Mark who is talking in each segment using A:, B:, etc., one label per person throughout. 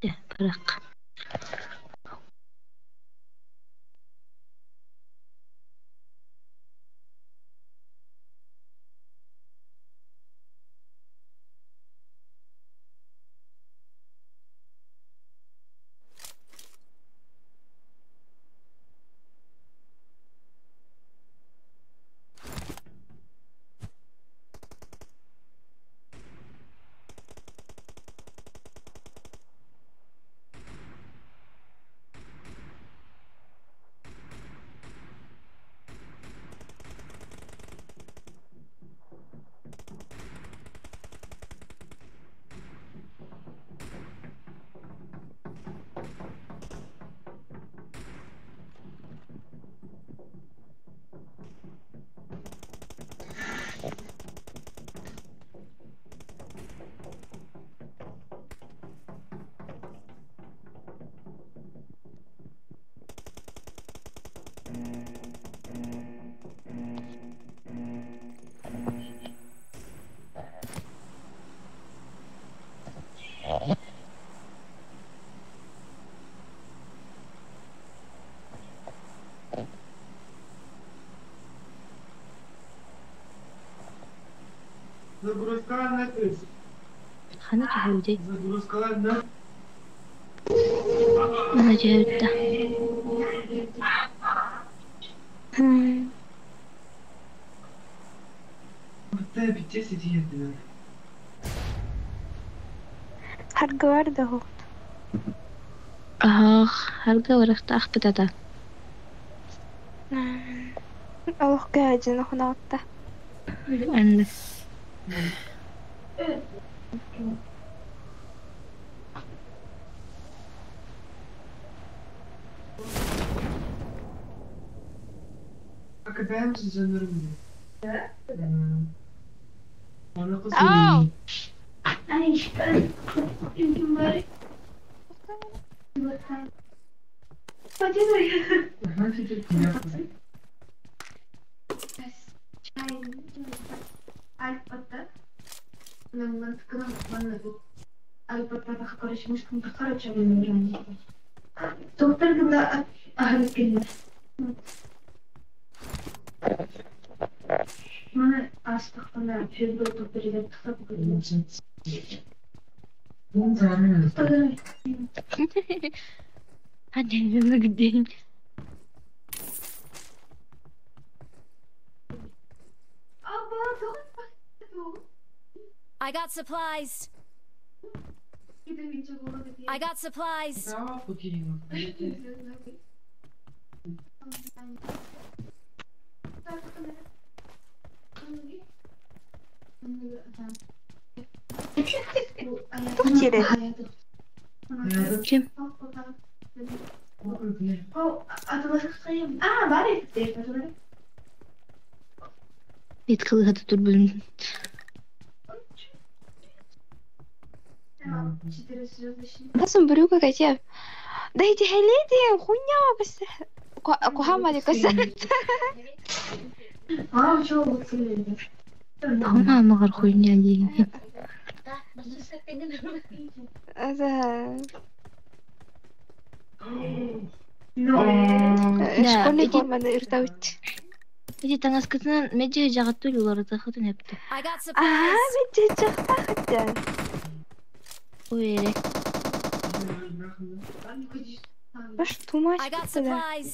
A: Бырах. Ханна түһүүтэй? Манна түһэбит да.
B: Харгылар да оһох.
A: Аһаах, харга барыахтаахпыт ата.
B: Олох көөдьүн охоноотта.
A: Анны. Хадьанна гдень.
C: I got supplies. I got supplies.
B: Тух диэри?
A: Ким? Ит кылыһата турбун.
B: Басым брюка катя. Да иди хеледи, хуйня бас. Кухама ди каса.
A: Тоҕо хуйня диигин.
B: Да.
A: Да,
B: Школьный
A: ити
B: форманы ыртабыт.
A: ити таҥаскытынан мэлдьи дьаҕаттыы уларытыаххытын эптэ.
C: I got
B: Аа,
C: supplies.
B: мен жахтаахыттан.
A: Ой эрэ.
B: Баш тумач
C: I got
B: битте да.
C: supplies.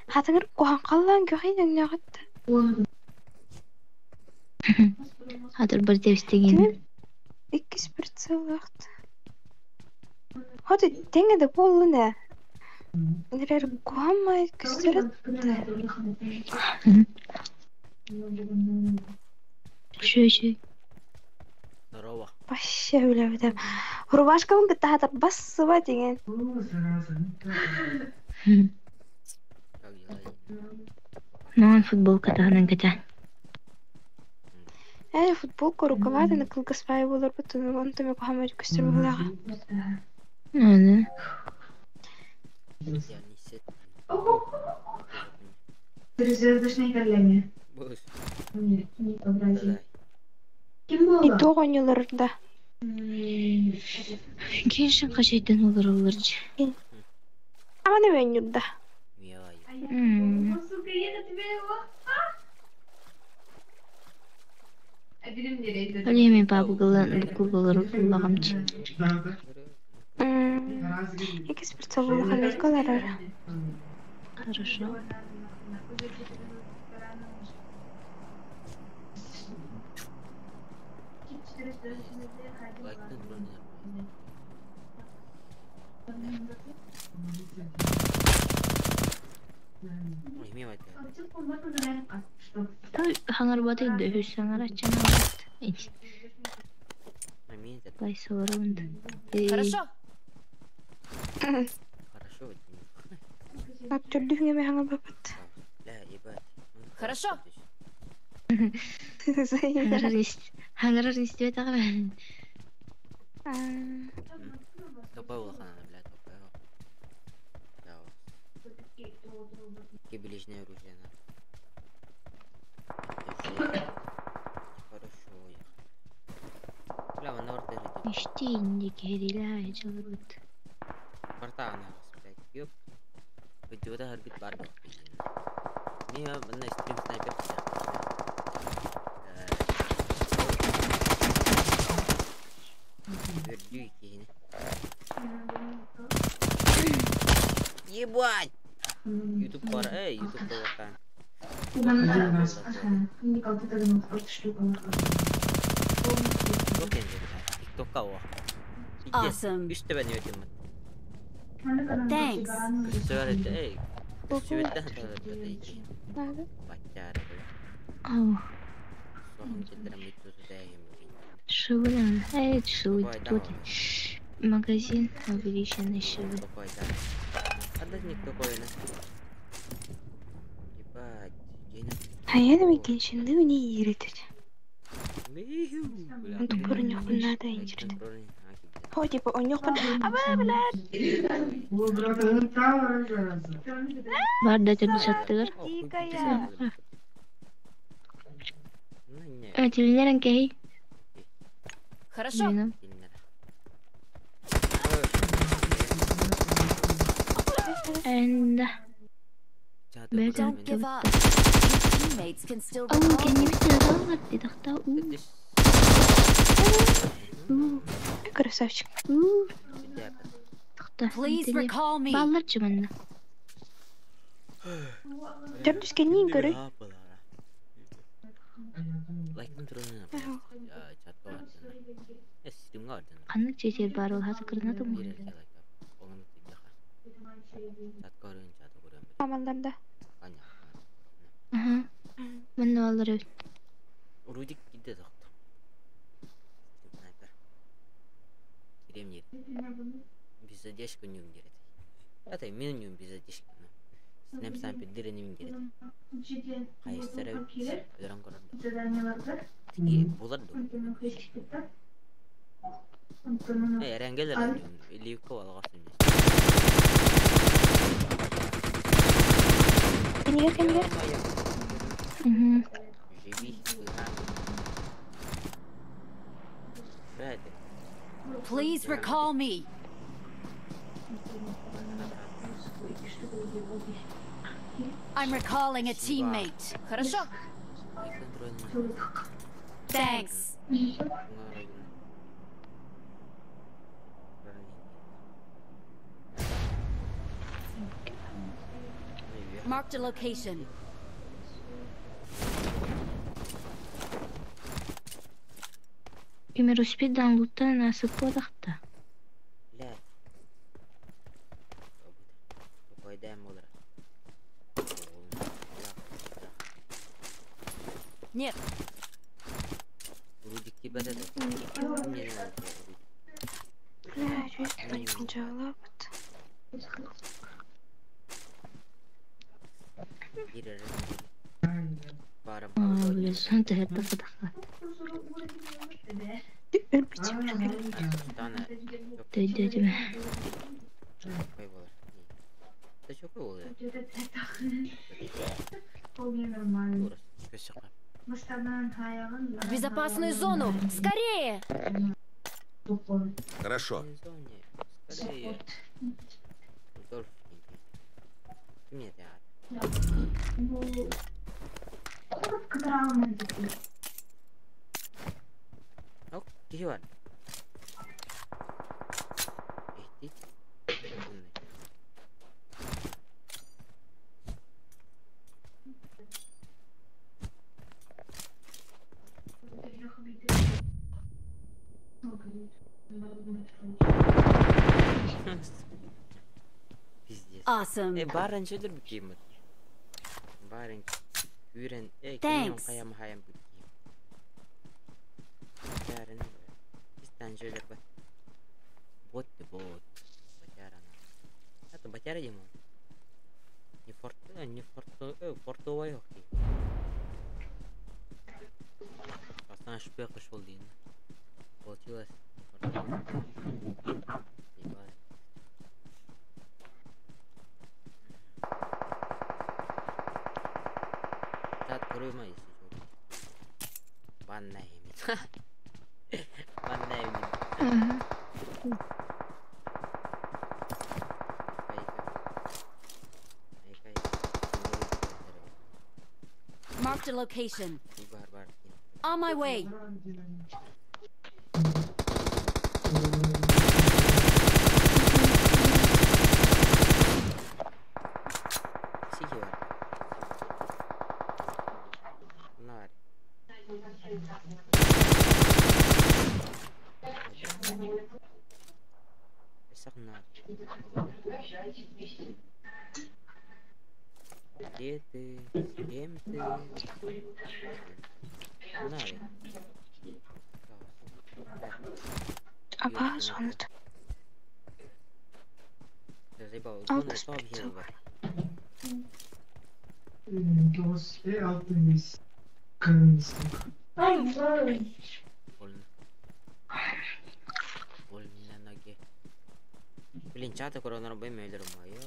B: Хатыңыр кухан қаллан көхин өңнәғытты.
A: Хатыр бір тебістеген.
B: Тимим иккис бір целықты. Ходы теңе де болу не? Нерер кухаммай күстөрөт.
A: Шөй шөй.
D: Здорово.
B: Вообще үләбедем. Рубашкабын кытта хатар бассыба деген.
D: Как дела?
A: Маҥан футболка таһынан кэтэ.
B: Ээ футболка рукаватын кылгаспай болор бутун онтуме кухаммай күстөр булага.
A: Аны.
D: Я не сет. Бус. Давай.
B: И то оонньуулар да.
A: Кеншин хачайдан олороллор дьэ.
B: Аманы оонньуур да.
A: М. Ол иһин мин паабыгалаан буккуллалары буллаҕым дии.
B: Эксперт собулахан олорор.
A: Хорошо. Хаҥарбатый да үһүс саҥараччынаабыт. Байсаларым да.
C: Хорошо.
D: Хорошо.
B: Төрдүһүҥ эмэ хаҥарбаппыт.
C: Хорошо.
A: Хаҥарар истибэтэҕим.
D: Топой улахана, блядь, топой. Да. Ближнее оружие на. Хорошо. Бля, вон ордер идет.
A: Ишти инди киһирилээ дьылырбыт.
D: Барта ана, блядь, ёп. Видеода харбит бар. Не, манна стрим снайпер. Өрдүү киһини. Ебать! Ютуб бар, эй, Ютуб болакан. ТикТокка о.
C: Awesome.
D: Үс төбәне өтем.
C: Thanks.
D: Көстүбәт, эй. Көстүбәттә хаталар. Баттар.
A: Ау,
D: Соң келдерем бит тәйем.
A: шивы, эй, шивы, тут магазин увеличенный шивы.
D: Такой, да. Отдохни такой, на. Ебать, Гена.
B: Хайа кеншинди уни ииритит. Тупор оньохпун наада инжирт. Хо типа оньохпун аба блядь.
A: Бар да төрдү саттыгар.
B: Дикая.
A: Тилинерен кэһий.
C: Хорошо.
A: Мина. Энда.
C: Don't give up. Your teammates can still
A: Ау,
C: recall you.
A: кэннибит алар дидахта. У, у,
B: Красавчик.
A: у. Тахта.
C: Please recall me.
A: Баллар чыманна.
B: Төрдүс кэнниин көрүй.
A: Ханнык чечер бар ол хасы кырына тум.
B: Амалларда.
A: Аха. Манна баллар эбит.
D: Рудик кидде тохто. Снайпер. Кирем Без задержки не умерет. Это минимум без задержки. Снайп снайпер дыры не умерет. Хайстара өлөрөн көрөр. Тиги булар ду. Э, эрәнгелер ливка алгасын.
B: Кэннигер кэннигер.
A: Мгм.
D: Живи. Блядь.
C: Please recall me. I'm recalling a teammate. Хорошо. Thanks. Marked a location.
A: Кемер успедан луттан асып бодахта.
D: Блядь.
C: Нет.
D: Рудик тебя да. Не надо.
B: Бля, чувствую, не кончалапыт.
A: Аа, бля, сон тэһэрдэ бодахта.
B: Өлбүтүм.
A: Төйдөтүмэ.
C: В безопасную зону! Скорее!
E: Хорошо.
D: Зоне. Скорее. Рудольф. Ким это? Ок, киһи бар. Эһтит. Пиздец.
C: Awesome.
D: Барын сөдір бүкеймін. Барын үйрен,
C: Thanks.
D: Кайам хаям бүкейм. Барын истан сөдір бат. Бот те бот. Батяра на. Это батяра демо. Не форт, не форт, фортовой хоккей. Бастан шпек шел дейін. Получилось. Не фортовый. Ебать. Чат көрөм если что. Банна эмит. Банна эмит.
A: Ага.
D: Айка. Айка.
C: Marked a location.
D: Бар бар.
C: On my way.
D: Сихи бар. Нар. Сахнар. Где ты? С кем ты? Нари.
B: Аба зоната.
D: Заебал.
B: Алты
D: Зона
B: спецов.
D: бар. Больно. Больно на ноге. Блин, чаты корона рабы мейлер моё.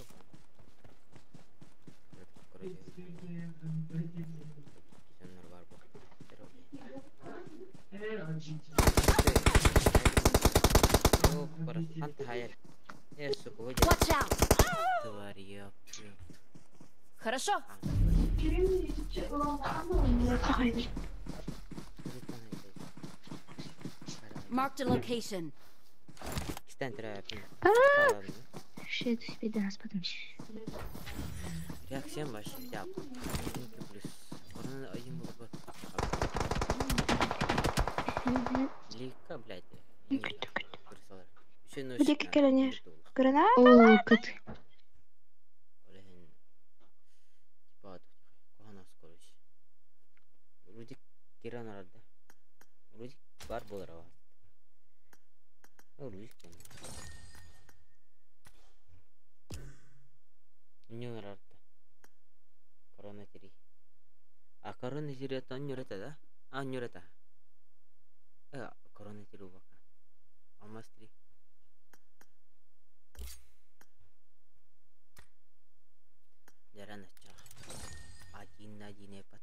D: Короче. Кизоннор бар бу.
C: Watch out!
D: Тварь, ёп.
C: Хорошо.
B: Ай,
C: Marked a location.
A: Shit, спиден спатым.
D: Реакциям баш, я. Плюс. Корона один был бы. Лика, блядь.
B: Лика кэлэнэр. Граната?
A: О, кыт.
D: Рудик киран арада. Рудик бар болар ава. Рудик кем. Үннен арада. Корона тири. А корона тири это оннюрета, да? А оннюрета. Корона тири убака. Алмаз тири. Жаран ачах. Один один эпат.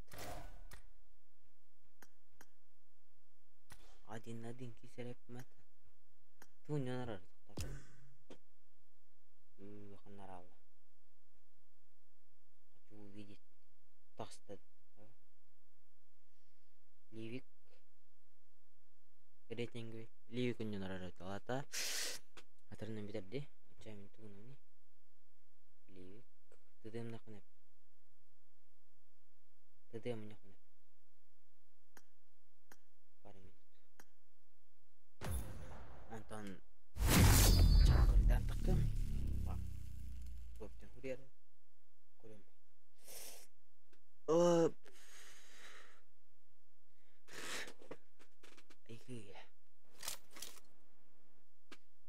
D: Один один кисереп мат. Тун янар токтор. Ханарал. Хочу увидеть тахста. Ливик. Рейтинг Ливик үннен арар алата. Атырынан битерди. Ачаймын тугунуни. Ливик. Тыдым нахунеп. Тыдым нахунеп. Пару минут. Антон чакырдан такым. Көптен хурьер. Көрөм. Айгы.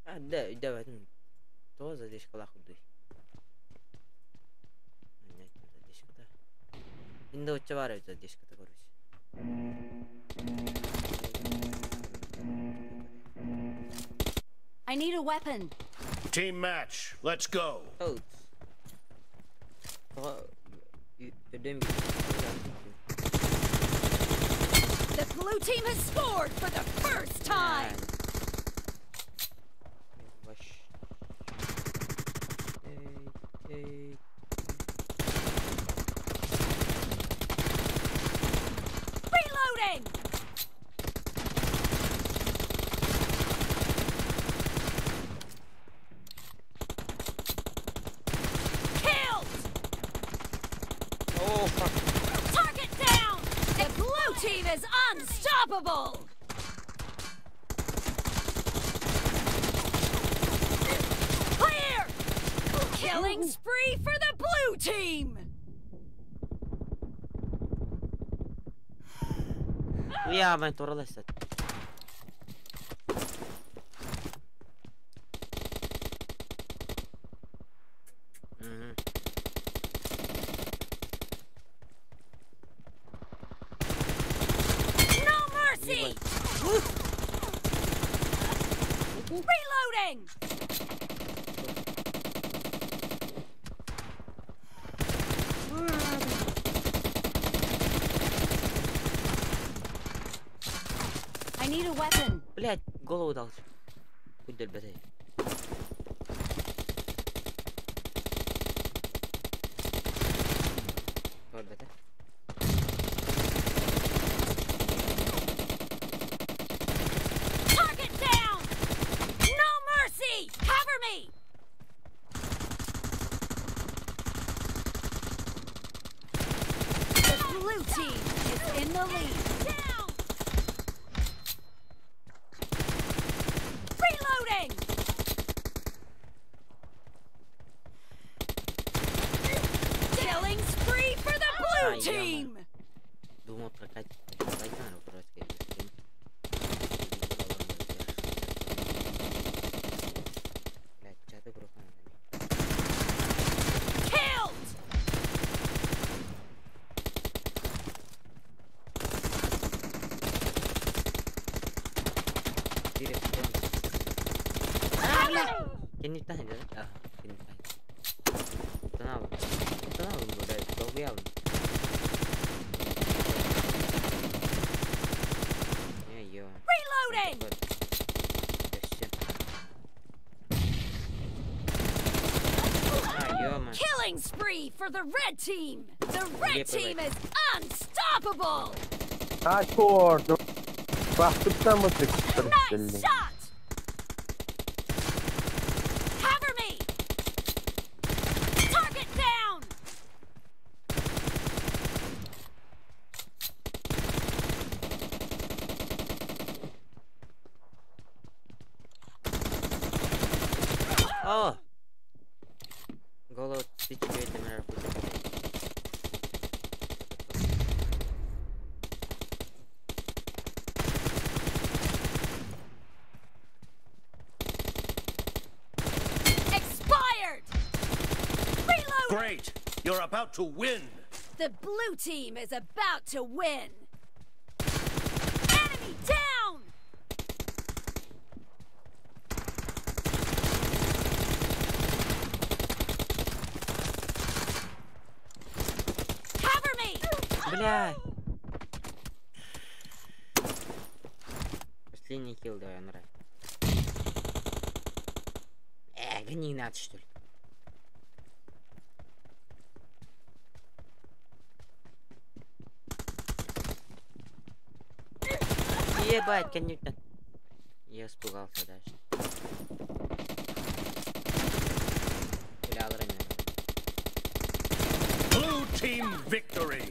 D: А, да, давай. То задержка лахуды. Нет, задержка да. Инда отча задержка да короче.
C: I need a weapon.
E: Team match. Let's go.
D: Oh.
C: The blue team has scored for the first time. Reloading! Killed!
D: Oh, fuck.
C: Target down! The blue team is unstoppable! Clear! Killing spree for the blue team!
D: Yeah, man, тураласта.
C: No mercy! Reloading! I need a weapon.
D: Блять, голову дал. Хоть дельбетай. Ребята.
C: Target down! No mercy! Cover me! The blue team is in the lead. Down! Reloading! Killing spree for the blue
D: Ah, yeah,
C: team!
D: Думал прокатить. Давай, наверное, просто Блять, чаты группа
C: Killed!
D: Четыре патрона.
C: Cover!
D: Кенниттан да? Кенниттан. Тонал. Тонал, блядь, долбоябын. Не, ё.
C: Reloading!
D: А, ё-моё.
C: Killing spree for the red team! The red
D: Где
C: team is unstoppable!
F: А, черт! Бахтыптан вот
C: Nice shot! Cover me! Target down!
D: О! Голову тычка это мэр.
C: Expired! Reload!
E: Great! You're about to win!
C: The blue team is about to win! Enemy down! Cover me!
D: Бля! Последний килл давай, нравится. Гони надо, что ли? Ебать, конечно. Я испугался даже. Бля, ранее.
E: Blue team victory!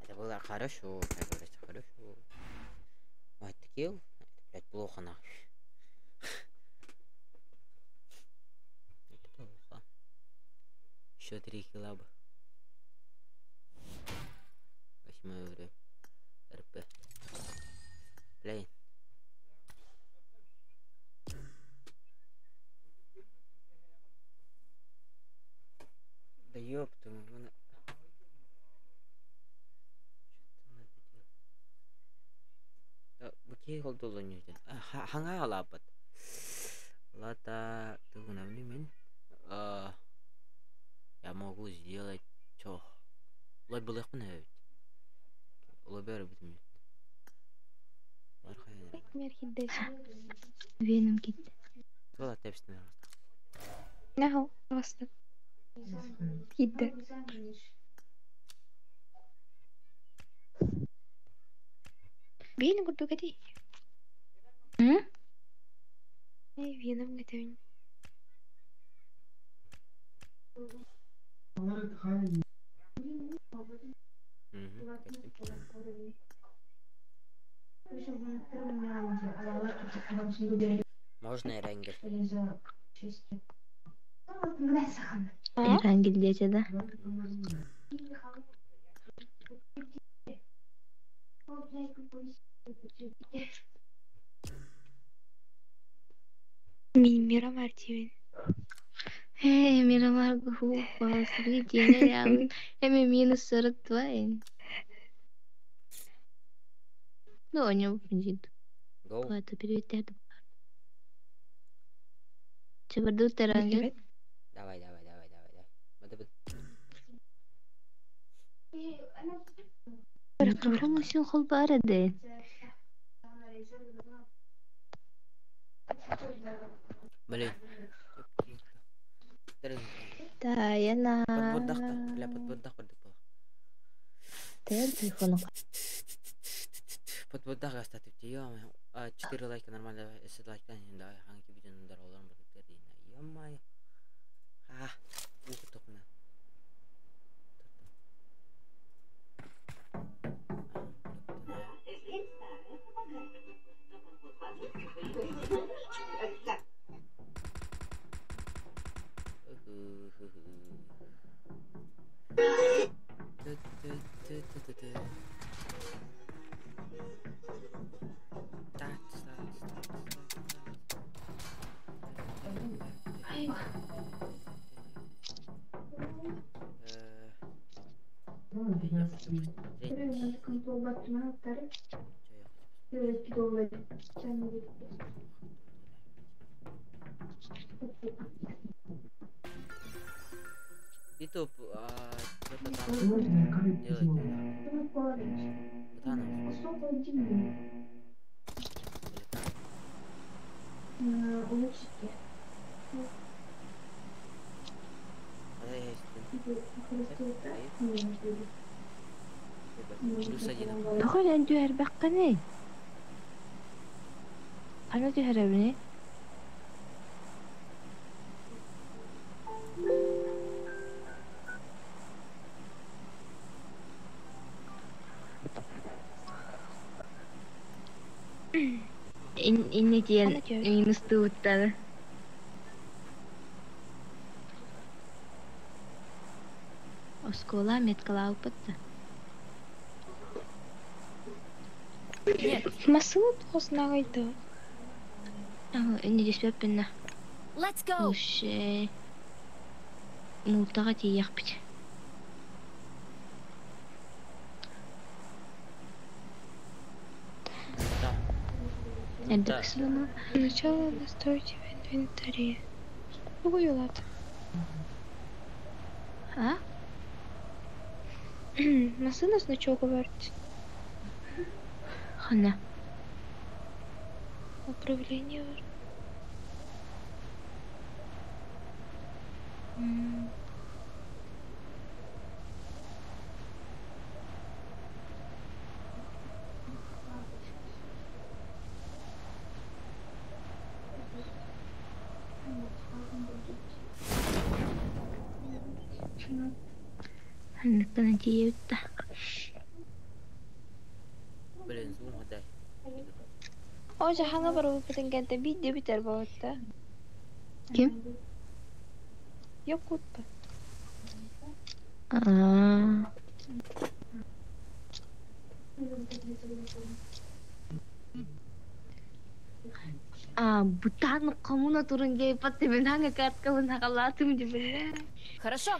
D: Это было хорошо, как говорится, хорошо. Вот килл. Это, блядь, плохо нахуй. Это плохо. Еще 3 килла бы. Восьмое время. РП. Блин. Да ёпту, мы... Что-то надо делать. Да, букей холдулу нюден. Ханга алапат. Лата, ты мен. Я могу сделать чё? Лой былых ведь. Улыбер бүтүм. Бар хайа.
A: Веном китте.
D: Тула тепсин.
B: Наху, басты. Китте. Веном курдук эти.
A: М?
B: Веном готовим.
D: Можно Эрангель?
A: Эрангель дети, да?
B: Мирамар тивин.
A: Эй, Мирамар глупо, смотрите, я минус 42. Ну, у него бензин.
D: Go.
A: Это переведи. Чебарду Эрангель.
D: Давай, давай, давай, давай, давай.
A: Микрофон син хол барады.
D: Блин.
A: Таяна.
D: Подбордахта. Бля, подбордах курдук буолар.
A: Таян телефону.
D: Подбордах астатып ё-моё. 4 лайка нормально, если лайка не давай, ханки видео дароларым бар дейин. Ё-моё. А, ух тохна. Я хочу посмотреть. Чё я хочу YouTube, что-то там делать надо. Бутанов. Или как? Когда я есть, +1.
A: Тоҕо эн түһэрбэххиний? Аны түһэрэбиний? Инне диэн
B: Аны түһэр.
A: минус тууттаны. Оскуола меткалаабыт да.
C: Нет.
B: Масыны тоғыз нағайды.
A: Инне диспеппинна.
C: Let's go.
A: Уше. Мултаға тиийэхпит.
D: Да.
A: Эрдэ
D: Да.
A: кысылына.
B: Начало настроить в инвентаре. Уйулат.
A: А?
B: Масына значок говорит.
A: Хана.
B: Управление.
A: Ханныктан тиийэбит да.
D: Блин, зум отдай.
B: Ожа хаңа бар бутын кенте бидде битер болотта.
A: Ким?
B: Якутпа.
A: А. А, бутан коммуна турун гейпат мен ханга каткабын хакалаатым дибиле.
C: Хорошо.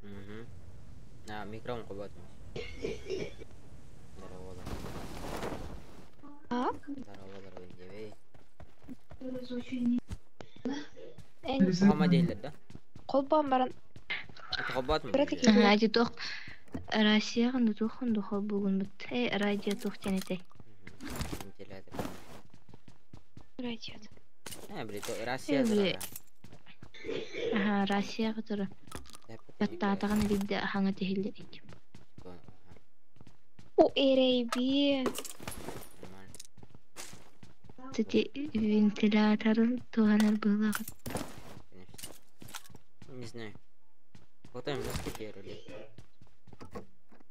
D: Угу. А, микрофон қойып Здорово.
B: А?
D: Здорово, дорогой.
B: Эн
D: Мама дейлер да?
B: колбан баран.
D: Это Холбоотум
B: Кыра
D: били.
B: киһи.
A: Радио туох Россияҕа туохун духо бугун бут. Радио туох диэн этэй?
D: Вентилятор.
B: Радио.
D: Били то Россия
A: Били
D: турара.
A: Аха, Россияҕа тура. Баттаатаҕына биирдэ хаҥа тиһиллэр ити.
B: О, эрэй
D: Нормально.
A: Кстати, вентиляторын туһанар быһыылаах.
D: Конечно. Не знаю. Потом жесткие роли.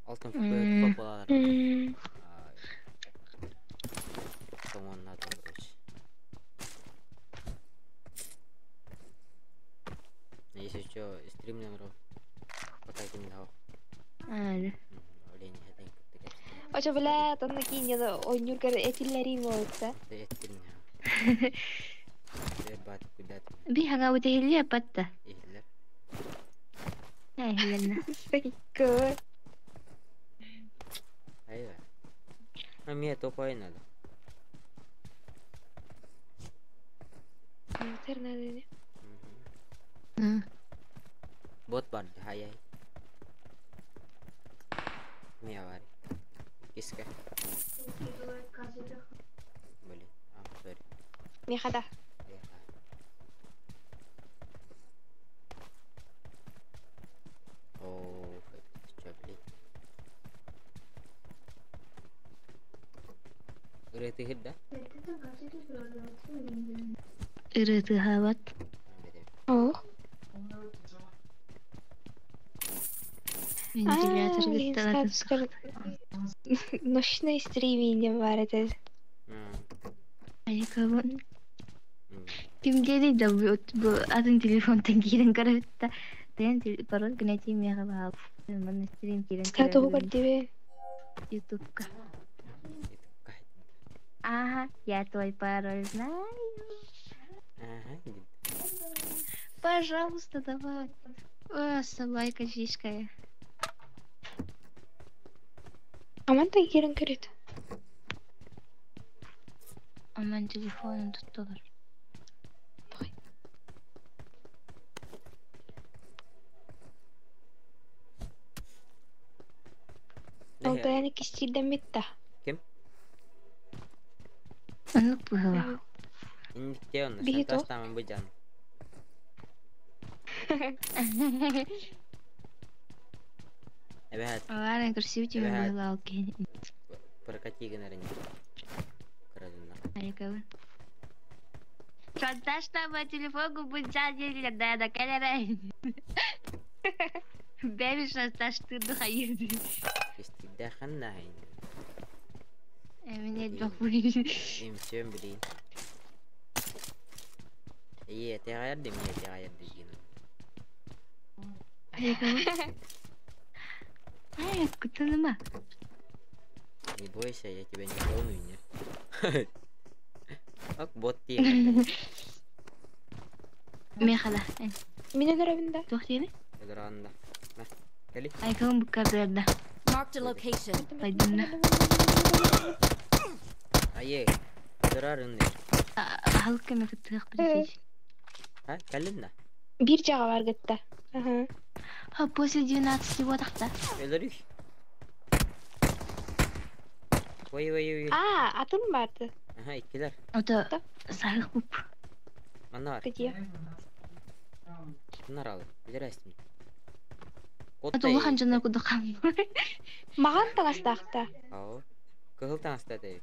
D: Алтын
A: М,
D: попалар.
B: М,
D: По-моему, надо, короче. Если что, стрим номер пока не дал.
A: Аа,
D: Олень, это
B: Очо бля, тонна кинья ойнюр этиллерим болта.
D: Куда ты?
A: Би хаҥа бутиһиллиэ патта.
D: Ихлер.
A: Эһилэннэ.
B: Сайкы.
D: Айва. А мне тупой надо.
B: Интернет.
D: Бот бар, хай хай. Мне авария. Киска. Блин, а, сори.
B: Мехада.
D: О, это что, блин? Ырытыгыр да?
A: Ырытыһабат.
B: Ох.
A: Вентилятор
B: блин,
A: гытталатын
B: статус Ночной стриминг бар это.
A: Айкабын. Ким диэри да бу бу атын телефонтан киирэн көрөбүт Тэн пароль гынати миэхэ баал. Манна стрим киирэн
B: Статус
A: көрөбүн.
B: тебе.
A: Ютубка. Ага, я твой пароль знаю.
D: Ага.
A: Пожалуйста, давай. О, собака жишкая.
B: Амантан киирэн көрөт.
A: Аман телефонун туттулар.
B: Алтаяны кистирден битта.
D: Ким?
A: Оннук быһыылаах.
D: Инникте онно
B: Биһи
D: шантаж
B: туох?
D: таман быдьан. Эбэһэт
A: Ладно, красиво тебе
D: Эбэһэт
A: было, окей.
D: прокати гынарын. Кырадынна.
A: Айкабын. Шантаж там телефон губунча да да кэлэрэ. Бэби шантаж тырды хайыр.
D: Кистигдэ ханна хайын.
A: Эмин элбэх
D: Имсем блин. Ие, тегайар дим, ие, тегайар дигин.
A: Айкабын. Ай, кутаныма.
D: Не бойся, я тебя не трону, нет. Ок, бот тиэ.
A: Мехала.
B: Мине көрөбүн да.
A: Туох диэби?
D: Ыдыранда. Мә, кели.
A: Айкабын букка берда.
C: Marked a location.
A: Байдынна.
D: Ае, ыдырарын не.
A: Халык кеме кыттыах билсей.
D: А, кэлин да.
B: Бир жаға бар гытта. Ага.
A: А после 12 вот ахта.
D: Өлөрүх. Ой, ой, ой.
B: А, атын барды.
D: Аха, иккилер.
A: Ото сахых буп.
D: Манна бар.
B: Где?
D: Bunlar алды. Билер әстим.
A: Ото улахан жана кудукам.
B: Маған тағастақта.
D: Ау. Кыһыл таҥаста тей.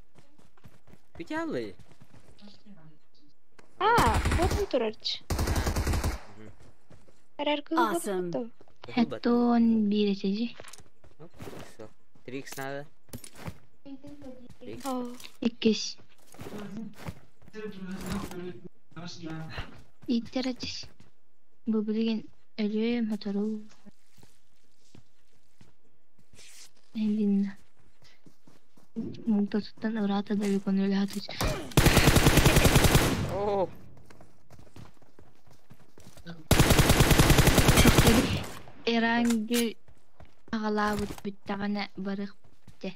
D: Күтялы.
B: А, ботун турарч. Арар кыл
C: Awesome.
B: ботун.
A: Хеттон биретежи.
D: Все. 3х надо. 3х.
B: О,
A: Иккис. Иттеретис. Бу билген өлүм хотору. Элин. Муктатуттан ырата да үлкөн өлө хатыч.
D: О,
A: Эрангел агалаабыт бүттаҕына барых те.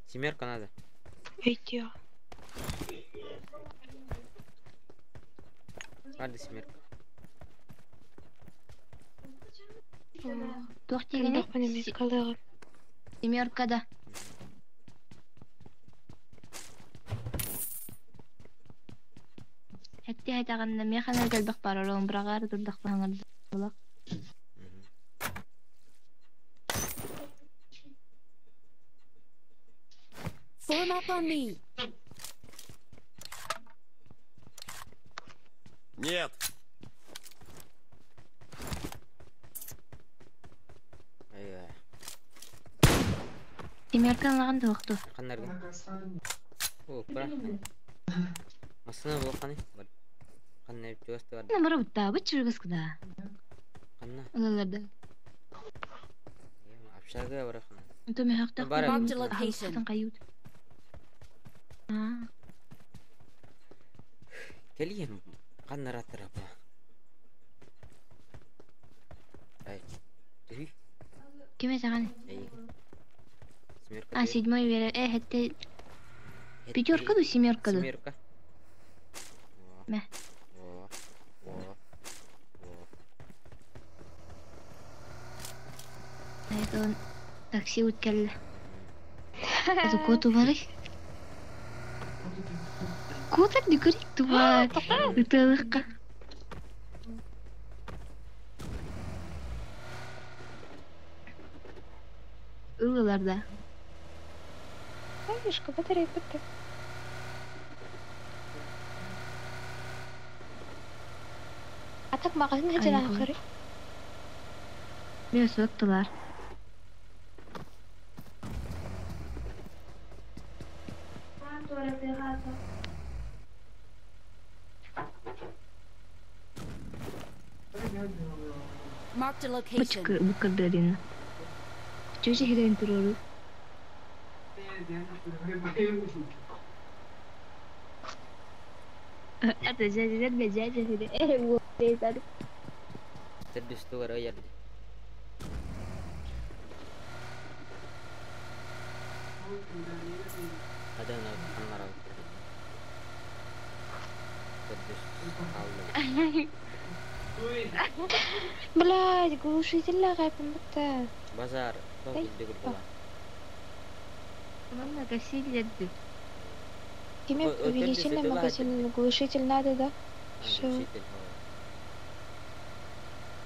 D: Семерка надо.
B: өйтио.
D: Барды семерка.
A: Туох диигиний?
B: Элбэхпин эмиэ калыаҕым.
A: Семерка да. Хэттэ хэтэҕиннэ миэхэ элбэх баар олоҕун быраҕаары турдахпына хаҥардылах.
C: Form up on me.
E: Нет.
D: Айга.
A: Семерка ылаҕын туохту.
D: Ханнаргын? О, бра. Массына бу ханы. Ханна чугас бар.
A: Номера буттаабыт чургас куда.
D: Ханна.
A: Ылаларда.
D: Общага бар ханна.
A: Онто мөһөхтөх
D: Бар.
C: Marked a location.
A: кайют. Аа.
D: Кэлием ханнара тарапа. Ай. Түһүй.
A: Ким эсэҕин?
D: Эй. Семерка.
A: А, седьмой вере. Э, хэттэ пятерка ду, семерка ду.
D: Семерка.
A: Мэ.
D: Во. Во. Во.
A: Это такси уткелле. Это коту бары. Котар дүкүрик тубар. Ытылыкка. Ылыларда.
B: Видишь, батарея бітті. А так мағазин хәҗән
A: Айгыл.
B: ахыры.
A: Мен соттулар.
C: Marked a location.
A: Бу букырдырын. Чөжи хирен турору. Ата жажа жажа хире. Э, во, тезар.
D: Төрдүстүгэр ыйарды. Адан ханнара. Төрдүс алды.
B: Блядь, глушитель ғайпын бітті.
D: Базар тоқ
B: Эй,
D: илдигир була.
A: Манна кассилерди.
B: Кеме
D: Ой, ой,
B: увеличительный
D: төрдүс
B: магазин, глушитель надо, да? Всё.
D: Глушитель.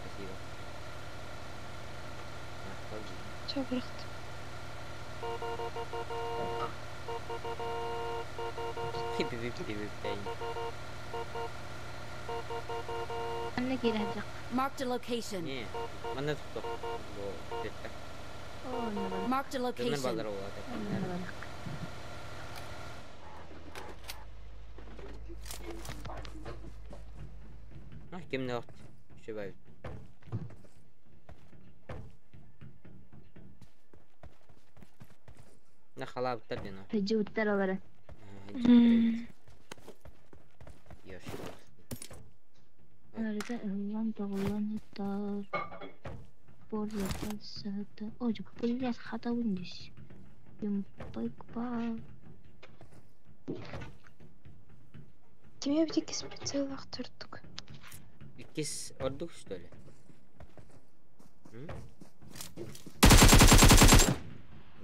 D: Спасибо.
B: Все, бырықты.
A: Манна кирәжак.
C: Marked a location.
D: Не, манна туттук. Бу тетте.
A: О,
C: Marked a
D: Дөнөр
C: location.
D: балдар болот. А, кимне вакыт? Шөбай. На халабыттар ден.
A: Жуттар алары.
D: Ёш.
A: Арада ыллан тоғылан ыттар. Борла сата. О, блядь, хата вындис. Юмпайк па.
B: Кеме бітекес прицел ақтырдық.
D: Иккис ордук что ли? М?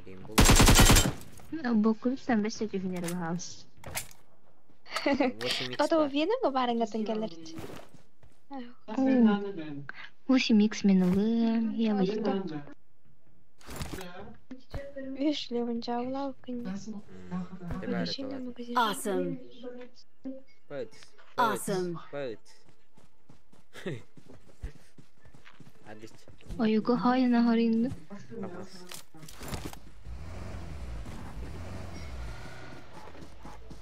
D: Блин, бул.
A: Бокулстан бес түһүнер баһаус.
D: 8
B: Ото веном барыңатын келер.
A: 8 икс мен ылым, я возьму.
B: Видишь, Левон жабыла күнде. Увеличительный магазин.
C: Awesome. Awesome.
D: Пойт. Адис.
A: Ойуго хайна харинды.
D: Вопрос.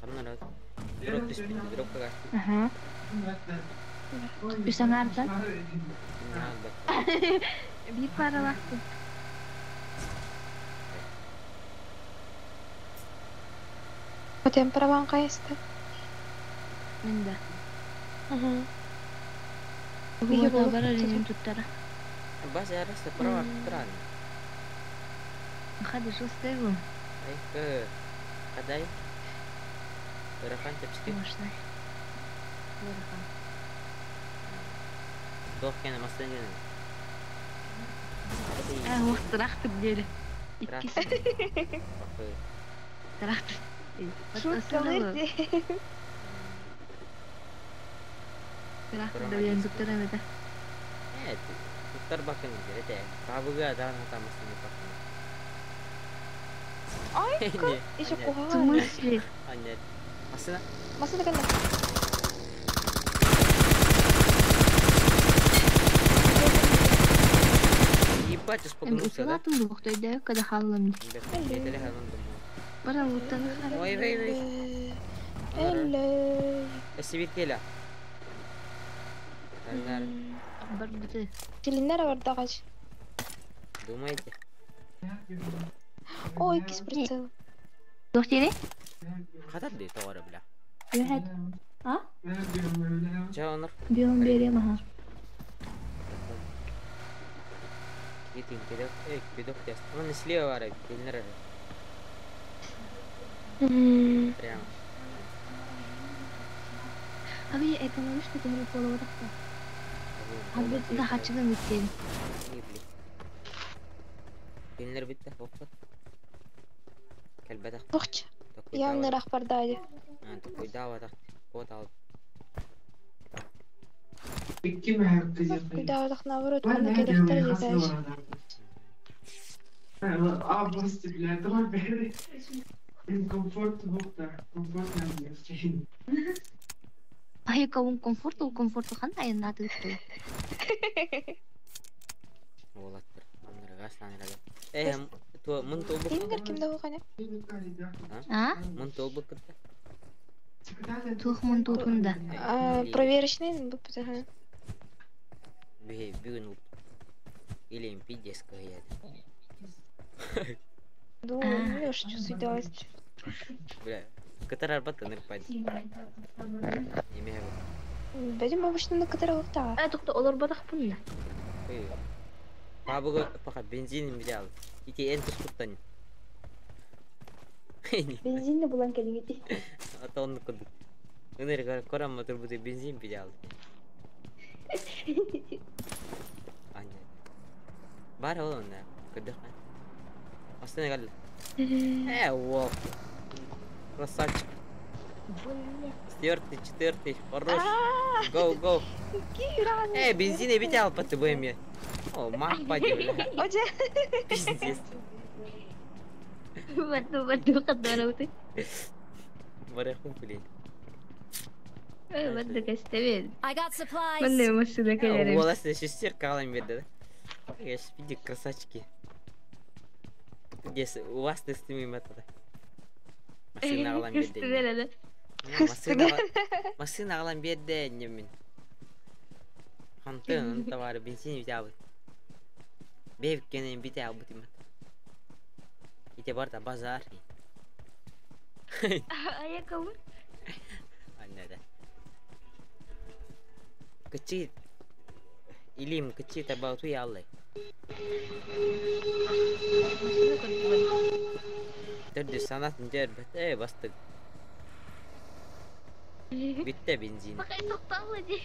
D: Каннара. Дроп түспүт, дропка кастык.
A: Аха. Үсаңардан. Бир паралақты.
B: Потом праван қайысты.
A: Менде.
B: Ага.
A: Буга
B: болуп
A: бар
B: кетти.
A: элем туттара.
D: База арасы права туран.
A: Хады жостайбы.
D: Ай, кы. Кадай. Ырахан чепчики.
A: Можно. Ырахан.
D: Туох кэнэ массыына диэн.
A: А, уох трактор диэри. Иккис
D: Трактор.
A: трактор.
B: Шуткалыр ди.
A: Трактор диэн туттар эбэтэ.
D: Э, туттар бакын диэри Бабыга даан хатамасын бакын.
B: Айка, еще
A: В
B: куһаҕан.
A: смысле?
D: Анне. Массыына.
B: Массыына кэллэ.
D: Ебать, испугнулся, да?
A: Ытылаатым дубухтойда когда халлым.
D: Бетеле халан думаю.
A: Баран луттан хара.
D: Ой, ой, ой.
B: Эллей.
D: Эсибир келе. Нар.
A: Бар быты.
B: Тилиннер бардагач.
D: Думаете?
B: Ой, иккис прицел.
A: Туох диэри?
D: Хатар дии тоҕо бля.
A: Үһэт. А?
D: Ча онор.
A: Бион берем аха.
D: Китин кедок, эй, кедок тест. Он слева баар келинер. Прямо.
A: Аби экономический темир болуп атакта. Аби да хачыгын үттен.
D: Келинер битте, хоппат. Келбетах.
B: Тохч. Явный рах бардади.
D: Токуйда батах. Кот алып.
B: Куда так наоборот, манна келехтер дедаш.
A: Айка он комфорт, ол комфорт кандай айнаты үттү.
D: Болаттыр. Аннырга асланырга. Э, то мын толбук.
B: Кимдер кимде болгон?
A: А?
D: Мын толбук кытта.
A: Туох мун тутунда.
B: Проверочный бу бу.
D: Бе, бүгүн или импидес кыяд.
B: Ду, ну уж чувствую.
D: Бля, кытар арбат ныр пад. Неме
B: Бәдем обычно на которого та.
A: А токто олор батак бунда.
D: Бабыга пока бензин взял. Ити эн тускуттан.
B: Бензинни булан келиңити.
D: А то он куд. Ыныр корам мотор бути бензин взял. Аня. Бар ол онда. Көрдөх. Астына калды. Э, вот. Красавчик. Четвертый, четвертый, хорош. Гоу, гоу. Э, бензин я взял по ТБМ. О, мах паде, бля.
B: Оже.
D: Пиздец.
A: Батту батту каддарауты.
D: Барахун, блин.
A: Батту кастебен.
C: I got supplies.
A: Мындай машина келер.
D: Голос шестерка алам берді. Я ж види красавчики. Где у вас ты с ними это? Машина алам берді. Машина алам берді немен. Хантын товары бензин взял. Бевкенен бите албы тимат. Ите барда базар.
A: Аякабы.
D: Аннада. Кычы илим кычы табау туй аллай.
A: Машина көрдүм.
D: Төрдү санат нжер бет бастык. Битте бензин.
A: Бакай токталла ди.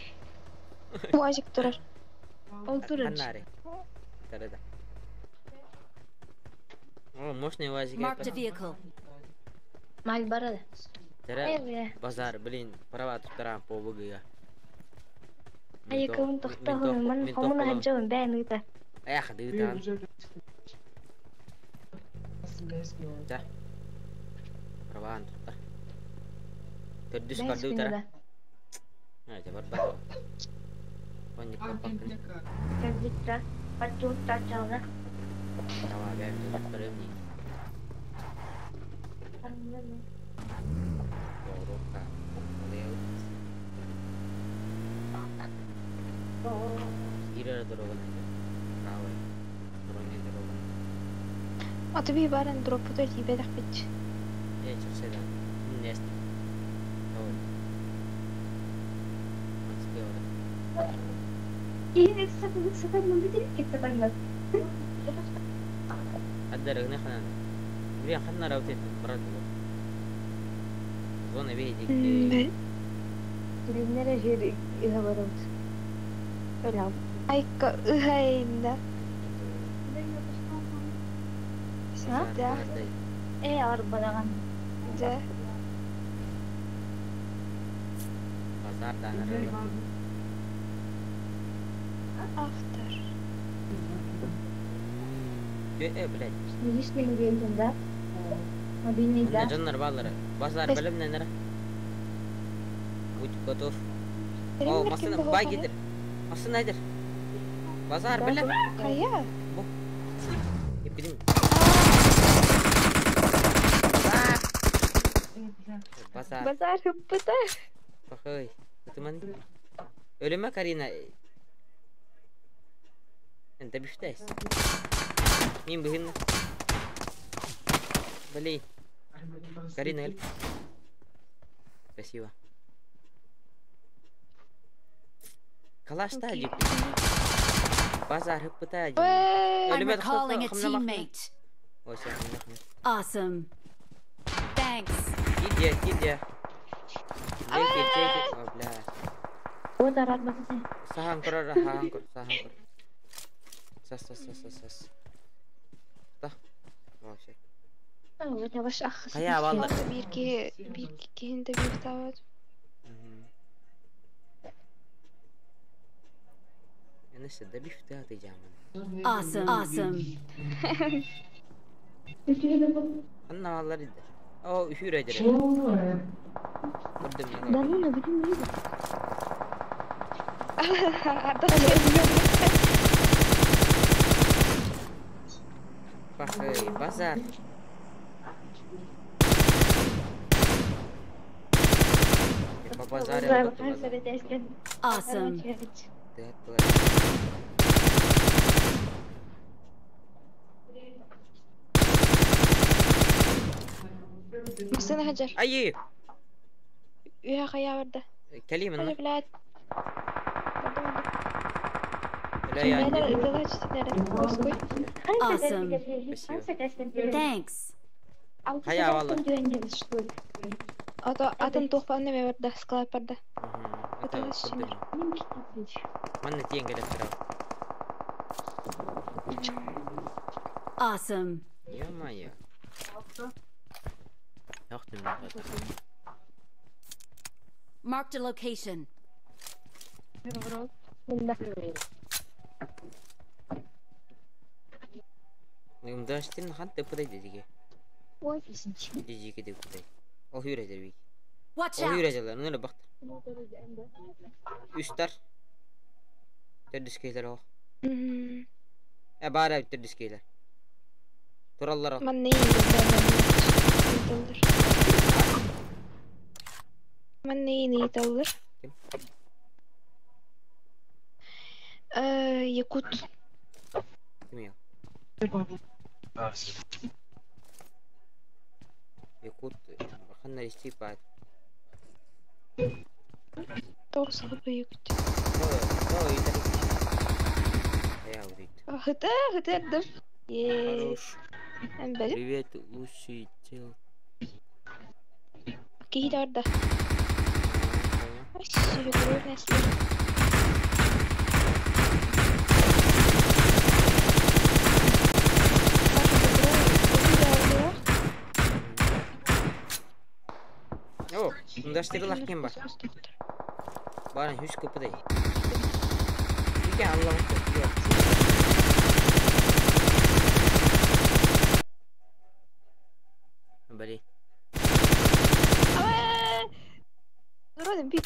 B: Уазик турар.
A: Ол турар.
D: Канари. Тарада. О, мощный УАЗик.
C: Marked a vehicle.
A: Мал барады.
D: Тара базар, блин, права туттарам по ВГ.
A: Аякабын токтогун ман хомуна хаджабын бээн ыта.
D: Эх, дыйтан. Да. Права туттар. Төрдүс карды утара. А, это бар бар. Он не копакын.
A: Кабитта. Патту тачалга.
D: Права бэм туттарым ни. Дорока. Ирера дорога. Правый. Дороги дорога.
B: А тебе баран дропутер ибедах бит.
D: Э, чакса да. Нест. الدرج نحن بيا خدنا راوتين براد زون بيه ديك.
A: Тилиннер жер иха барабыт.
B: Айка ыһайда.
D: Базар
B: Да.
D: баардай.
B: Да.
D: Базар даанарыла.
B: Автор.
D: Э, блядь. Манна дьоннор бааллара. Базар бэлэмнэнэр. Будь готов. О,
B: Ким
D: массыына бай
B: баҕа
D: киирдир. Массыына айдыр. Базар бэлэм.
B: Хайа?
D: Бу. Иппитим.
B: Аа,
D: Базар. Базар.
B: базар хыппыта.
D: Пахай. Ытыман. Өлүмэ Карина. Энте бүштәйс. Мин быһын. Блин. Карина, өл. Спасибо. Калашта
B: Окей.
D: дип. Базар хыппыта дип.
B: Ой,
C: I'm
D: Өлүмэ
C: recalling a
D: хамна махна.
C: teammate.
D: Ой, сен хамна махна.
C: Awesome. Thanks.
D: Иди, иди. Жеки, жеки. О, бля. Сахан корор, хахан кор, сахан кор. Сас, сас, сас, сас, сас. Да. Вообще. Хайа баллар.
B: Биир биир киһин да биир таабат.
D: Эне седе бифте аты жамын.
C: Awesome. Awesome.
D: Анна баллар иди. О, үхүр эдер. Көрдүм мен.
B: Арда
D: Пахай, базар. По базаре вот базар.
C: Awesome.
D: Ты оттуда.
B: Массыына хаджар.
D: Ай,
B: Үһэ хайа барда.
D: кэлиим
B: Хадьа
D: инна.
B: блядь. Барда барда.
D: Бля, я
B: Кинилэр
D: не.
B: ытыла түстүлэр. Оскуй.
C: Awesome.
D: Спасибо.
C: Thanks.
D: Хайа баллар.
B: Ото атын туох баҕана барда. Склад барда.
D: Это
B: Ытыла
D: көрдүм.
B: түстүлэр.
D: Манна тиэн келеп турар.
C: Awesome.
D: Ё-моё. Яхтым мен базар.
C: Marked a location.
D: Мдаштин хан теппудай дедиге. Дижиге деппудай. Ол хүрәдер бик.
C: Watch
D: Ол
C: out.
D: хүрәдерлер. Нөре бакты. Үстер. Төрдүс кейлер ох. Э бара төрдүс кейлер. Тураллар ох.
B: Манна иин Манна иин ыйыталлар.
D: Ким?
B: Якут.
D: Ким я? Якут ханна исти пат.
B: Тоҕус сахабы якут.
D: То то итер. Я удит.
B: Хыта хыта эрдим. Е.
D: Хорош.
B: Эмбери.
D: Привет, лучший чел.
B: Киһи да барда. Сүрүкүрү нэслэр.
D: О, мдаштырылах ким бар? Баран хүс көпөдөй. Ике Аллах yok. Бали.
B: Вроде би.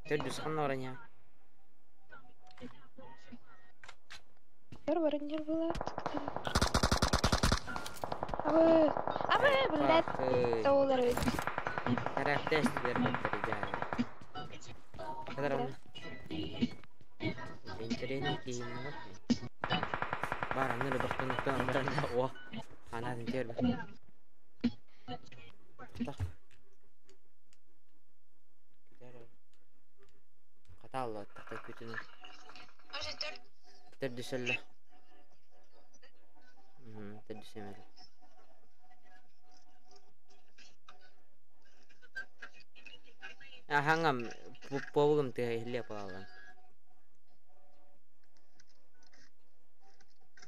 D: Төрдүс ханна баран я.
B: Бар не было. Абы, абы, блядь, доллары.
D: Характер бербеттер жаа. Кадар онна. Интересный кийим бар. Бар анны бактан оттан баран о. Анатын тербе. Тах. Каталла тахта күтүнү. Төрдүсөллө. Төрдүсөмөл. Аһаҥам повугум тыаһа иһиллиэ паалан.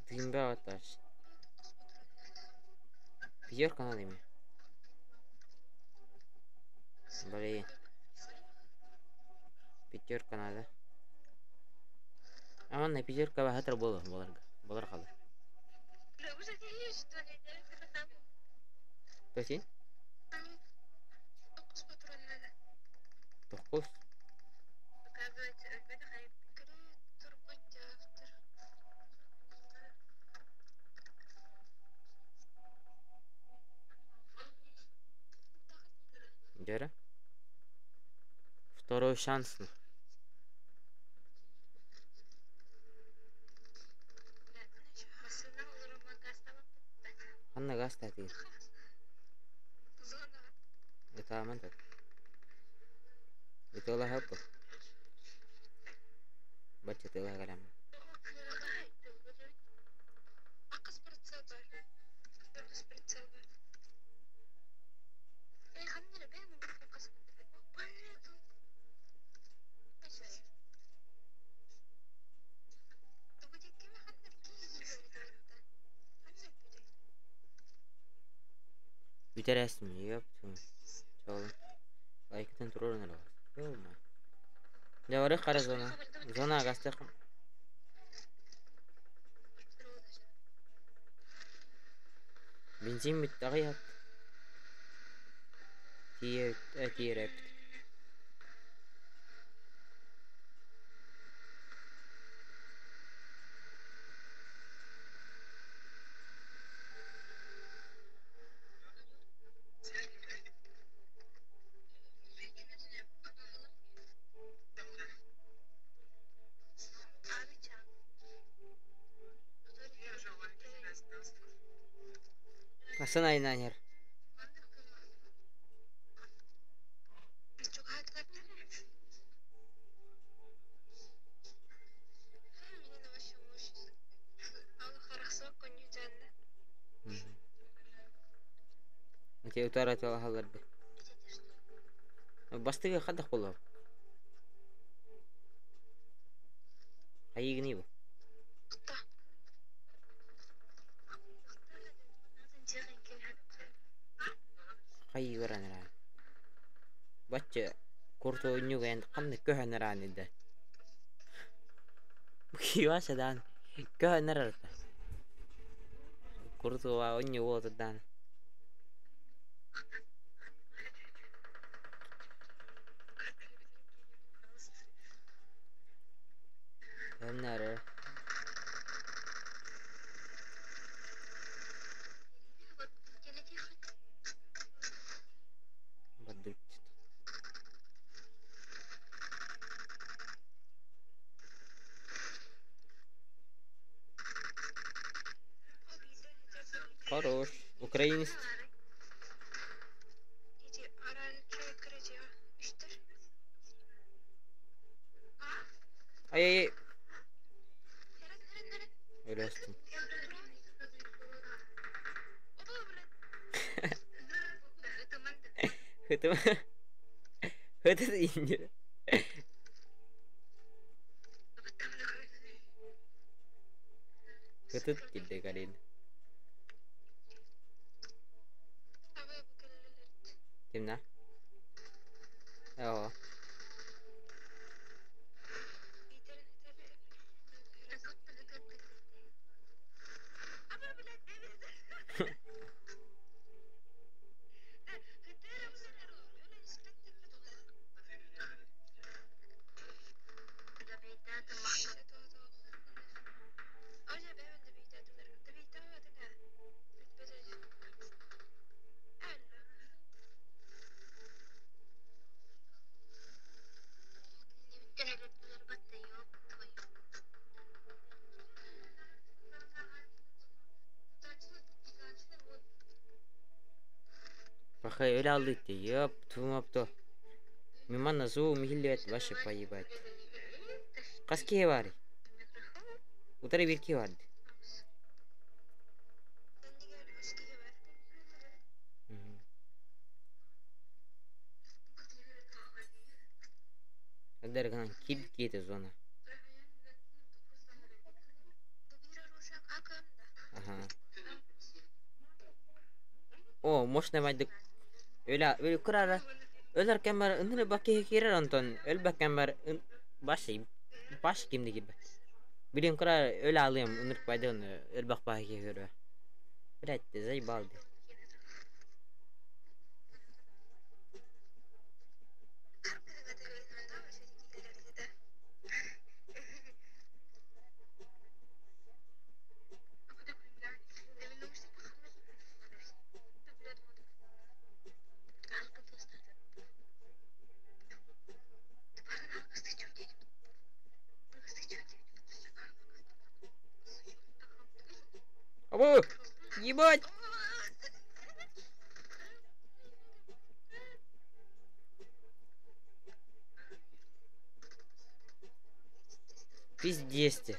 D: Тыын бөҕө Пятерка надо мне. Блин. Пятерка надо. А манна пятерка баһатар буолар буоларга. Буолар халар. Тоси? Тохкус. Дьэрэ. Второй шанс. Ханна гаастаатыгын? Ытааман так. Ытыалаһыаппыт. Бачча ытыалаһа кэлэммин. Бүтэр ээстим, ёптум. Чоолун. Лайкытын туруорун эрэ. Ё-моё. Дьэ барыах хара зона. Зона агастыах. Бензин бүттэ аҕыйаат. Тиийэ тиийэр эппит. Асан айнаан иһэр. Ити утары атыылаһаллар дии. Бастыгы хайдах буолуо? Хайыыгыный бу? Хайыы баран эрэ. Бачча куртуонньук эн ханнык көһөн эраан да. Кива даан көһөн эрэр Куртуа онньу уотурдаан. Өннөрө. Бардыбыт. Хорош. Украинец. Ай-яй-яй. Өлөстүм. Хытым. Хытыт инде. Хытыт килде Карин. Кимнэ? Оо. Пахай öyle aldı gitti. Yap, tuğum apto. Миманна зуу михиллибэт вообще поебать. Хас киһи баарый? Утары биир киһи баар дии. Когда гынан кип киэте зона. Ага. О, мощная майдык. Өлө өлө кырара. Өлөр кэмэр ыныры бакки кирер онтон өлбөк кэмэр баш баш кимди кирбе. Билин кыра өлө алыам ынырык байдыгын өлбөк баһы киһи Блять, ты заебал. Абы! Ебать! Пиздец ты.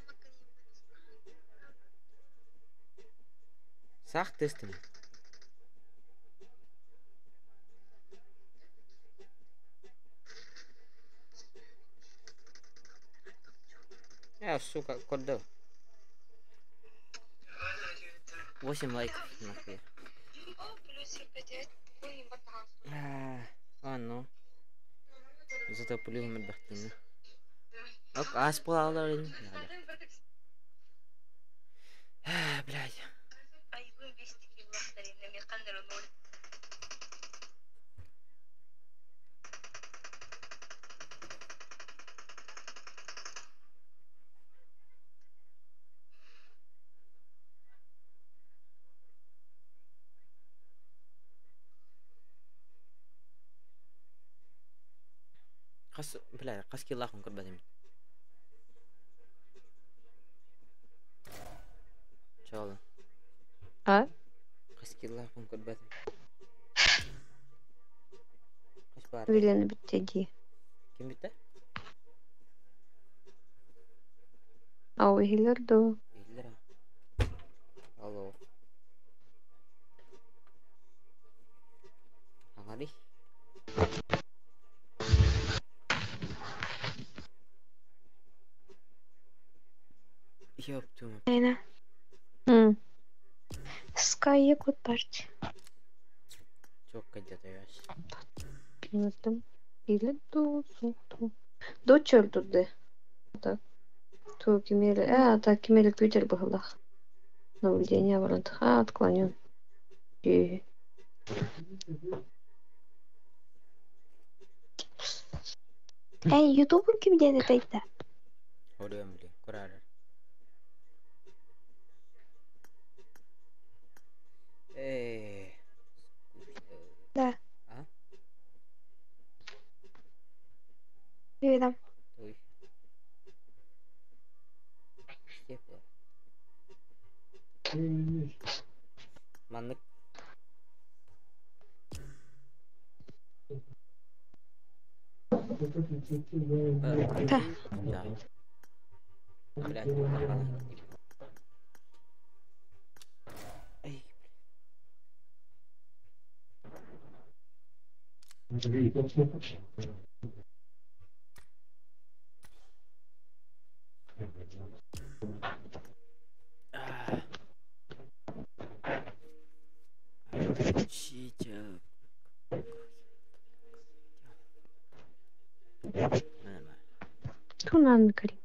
D: Сах тестами. Я, сука, куда? 8 лайков, нахуй. А, ну. Зато пулюм элбэхтиини. Ок, аас буолаллар ини. Блядь. Хас, бля, хас киллаахын көрбөтүм. Чоолу.
B: А?
D: Хас киллаахын көрбөтүм. Хас баар.
B: Вилен бүттэ дии.
D: Ким бүттэ?
B: Ау, иһиллэр дуу?
D: Иһиллэр Алло. Аҥарый. Ёб твою.
B: Айна. М. Sky Yakut Party.
D: Чокка где-то
B: Или дуу, суох дуу. Дочь өлтүрдэ. Так. Туу кимиэлэ, аа, так кимиэлэ күүтэр быһыылаах. Наблюдение баран а, отклонен. Дии. Эй, Ютубун ким диэн этэйдэ?
D: Көрүөм били, көрөөрөр. Э,
B: Да.
D: А?
B: Видам.
D: Ой. Степа. Маннык.
B: Да.
D: Да. Блядь, нормально. Эй, Включите. Нормально.
B: Тунан Карин.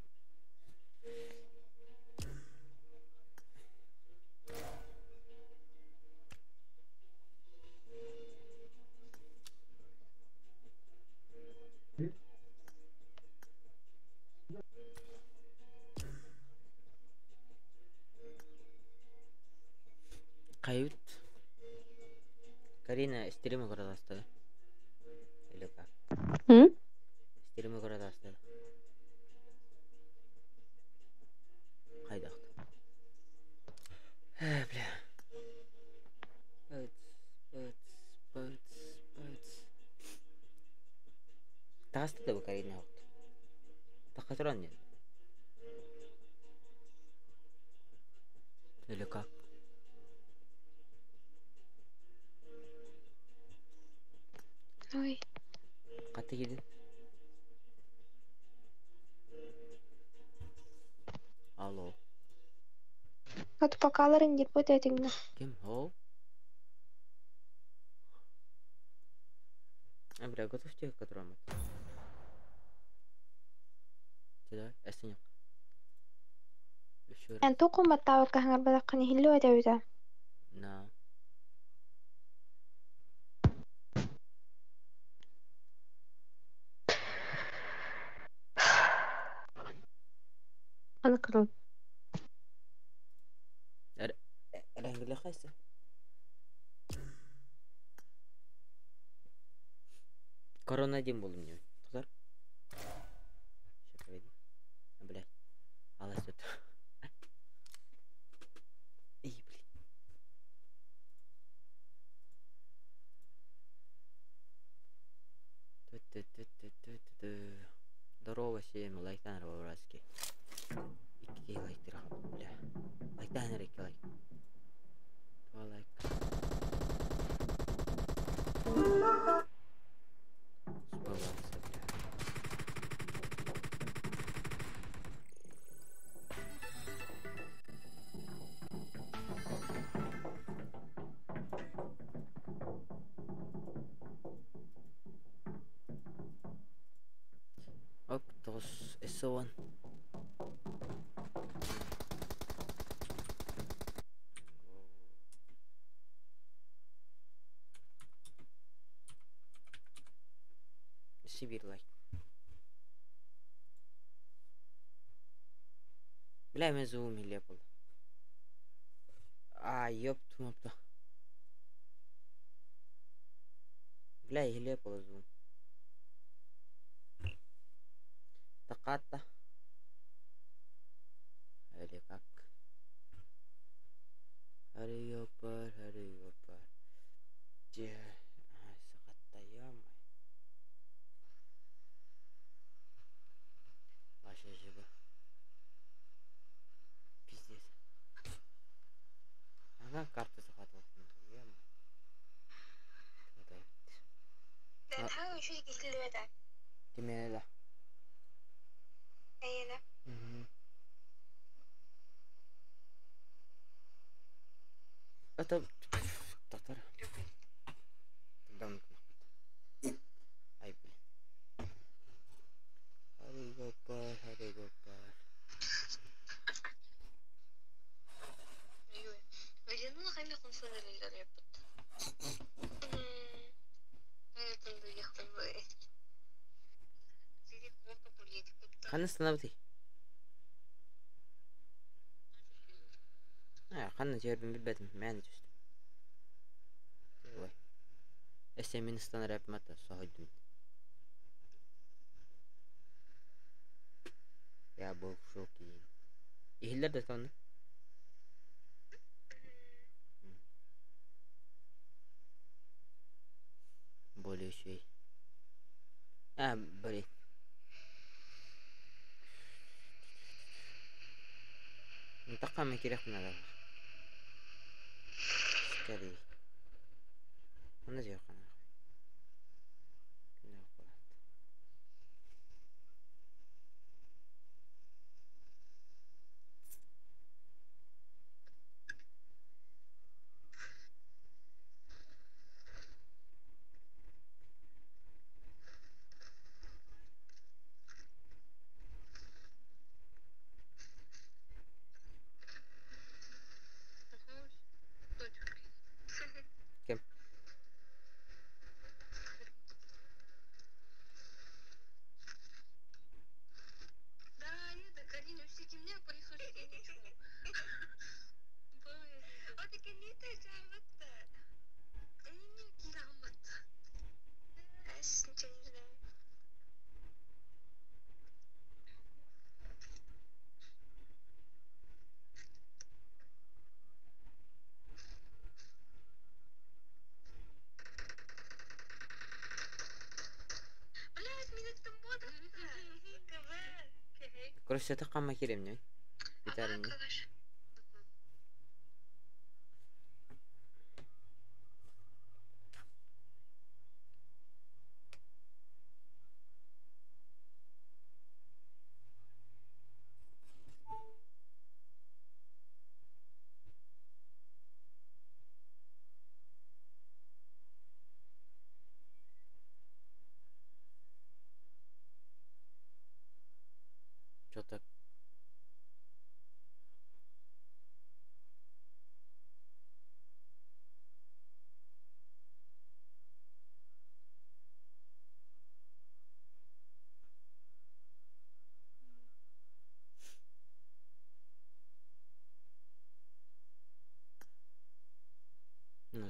D: Кают. Карина, стримы көрө Или как?
B: М?
D: Стримы көрө Хайдах. Э, бля. Быц, быц, быц, быц. Таҕыста да бу Карина вот. Таха туран диэн. Или как?
B: Ой.
D: Хата киирдин? Алло.
G: Отпакаларын диэппит этиҥнэ.
D: Ким? О? А, бля, готов тебе, который Сюда, эстенек. Еще раз.
G: Эн туох кумбаттаабакка хаҥарбатаххын иһиллиэ этэ эбитэ.
D: На.
B: Аны кырыл.
D: Эрэнгиле хайсы? Корона один был у меня. Тузар? Сейчас погоди. А, блядь. Алла тут. Эй, блин. Ту-ту-ту-ту-ту-ту. Здорово всем, лайктан по-братски. Икки лайктыр бля. Лайктан икки лайк. Два лайка. Сбываться, бля. Оп, тоҕус S1. Сибирь лайк. Бля, мен звугум хиле был. А, ёб твою. Бля, хиле был звук. Таката. Или как? Хари ёпар, хари ёпар. Де... Сакатта, ё Ваша жиба. Пиздец. Ага, карта захватывал. Кимиэлэ. Угу. Это... Татар. Тогда Ай, блин. Хари гопар, хари гопар. Ханна становый. А, ханна жербин билбетим, мен түстүм. Ой. Эссе мин станар мата сохойдум. Я был в шоке. Ихиллер да тонны. Более еще. А, блин. Нтаққа кирек надо. Скорей. Аны жер қана. Кем? Короче, это қама керем не? Виталий не?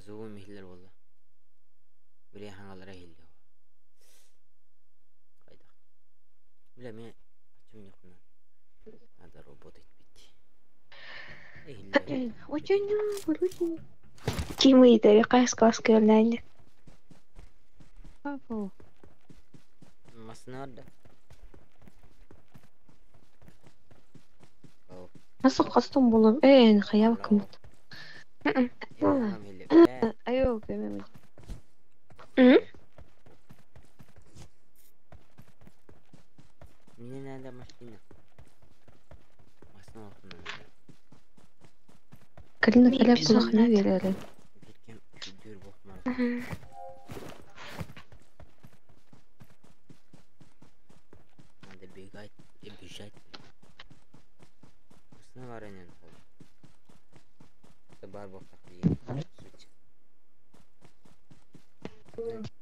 D: Звугум иһиллэр буолла. Били хаҥалара иһиллиэ. Хайдах? Бля, мен ачымньыкпына. Надо работать бить. Иһиллэр.
B: Очень очень.
G: Ким ыйытар, хайыс класс кэлнээнни?
B: Папа.
D: Массыына да. Ол.
B: Nasıl kastım bulur? Hayal kımıt. Айоо, кэмэ.
D: Мне надо машина. Массыына охтунан.
B: Калина
G: Ми
B: кэлэр
G: эпизод
B: кулахына
G: надо.
B: биэрээри.
D: Биркем дүр бохмар. Надо бегать и бежать. Массыына бар энен ол. Это бар бохтак деген. Суть.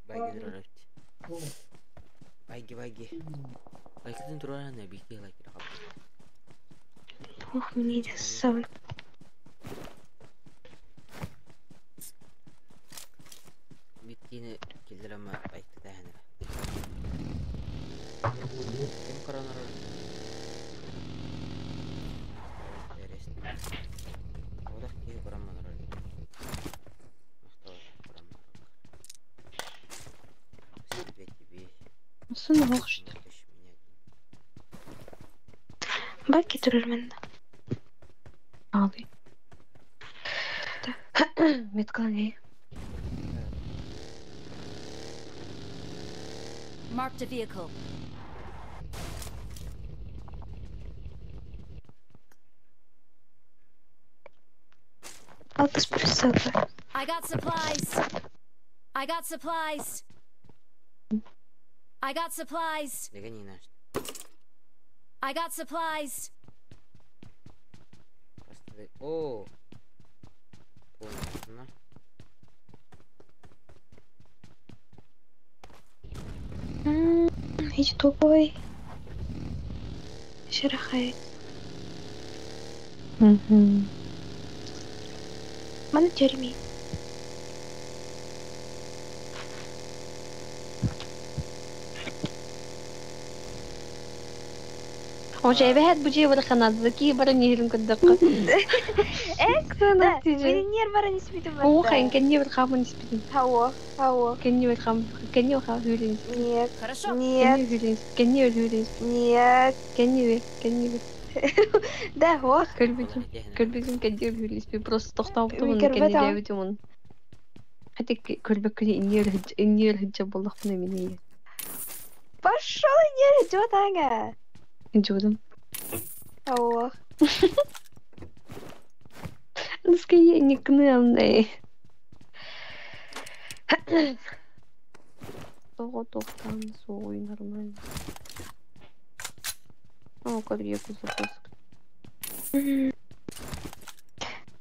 D: Байги дурар Байги байги. Байкидин турар не бики лайк рахап.
G: Ох, мне сам.
D: Биткини киллерама байкта таханара. Ким коронар? Одах ки кораманар. Махтал кораманар. Себе тебе.
B: Сын оҕушт.
D: Смотришь меня.
G: Баки турар манна.
B: Аалый. Меткалани.
C: Marked a vehicle.
G: Алтыс плюс сылба.
C: I got supplies. I got supplies. I got supplies.
D: Дагани наш.
C: I got supplies.
D: Просто О. Понятно.
G: Иди тупой. Шарахай. Мана тюрьме.
B: Ожайбэһэт бу дьиэ бараханадда ки баран иһирин көрдөххө.
G: Да,
B: Ксенастижи.
G: мин баран испитим
B: Оо
G: барда.
B: хайын кэнниэ бар хааман испитин.
G: Хауо, хауо.
B: Кэнниэ бар хаам кэнниэ хаа хүүлин испитин.
G: Нет,
C: Хорошо.
G: нет,
B: Кэнниэ хүүлин кэнниэ хүүлин испитин.
G: нет.
B: Кэнниэ кэнниэ
G: Да, ох.
B: көрбүтүм көрбүтүм кэнниэ хүүлин испитин. Просто тохтообутум
G: Ми
B: онно
G: көрбөтөм.
B: кэнниэлээбитим он. Хати көрбөккүнү инниэр инниэр хыджа боллахпына мини.
G: Пошел не идет, ага.
B: Жудум.
G: Хауо.
B: Ныскай никнэмнэй. Того тоқтан соғуй нормально. О, корьеку запуск.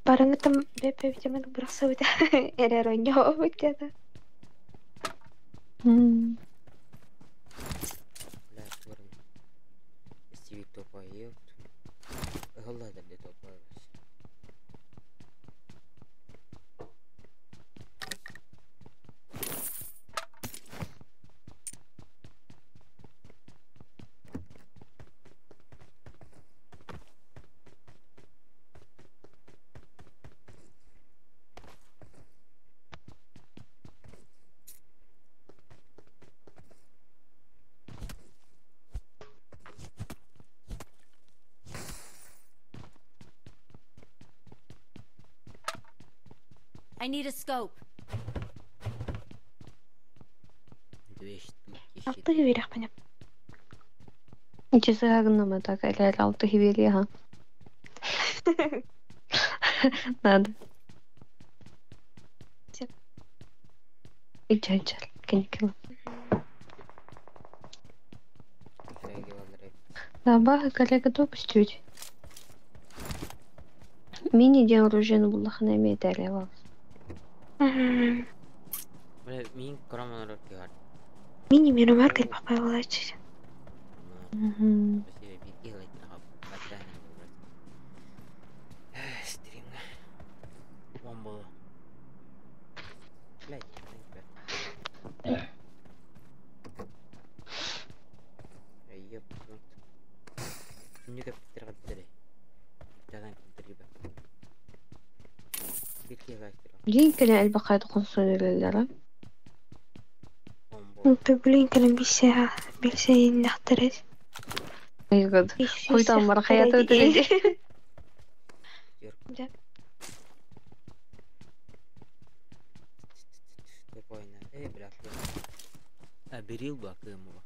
G: Барыңы там бепе битемен бырақса өте. Эрер ойнау өтеді.
D: Бля, турын. Стиви топа ёпт. Ылла да бля топа.
C: I need a scope.
D: Две штуки.
G: Алты берек панеп.
B: Часы так, или алты хивели, ага. Надо.
G: Всё.
B: Ичачар, кенькила. Да, бага коллега допустить. Мини ден оружие буллахана имеет әле
D: Бля, мин кораманар кигар.
G: Мини миромар кел бақпай олачы.
D: Спасибо, бит лайк Стримга. Вон было.
B: Билин кэлэн элбэх хонсоноллара.
D: Омбо.
G: Блин, кэлэн билсэ билсэйиннэхтэрэ.
B: Айгад. Хуйтан бар хаята
G: Билсиэхтэрэ
B: өтөрү.
G: дии.
D: Тупой на. Эй, бля, А берил бы акымова.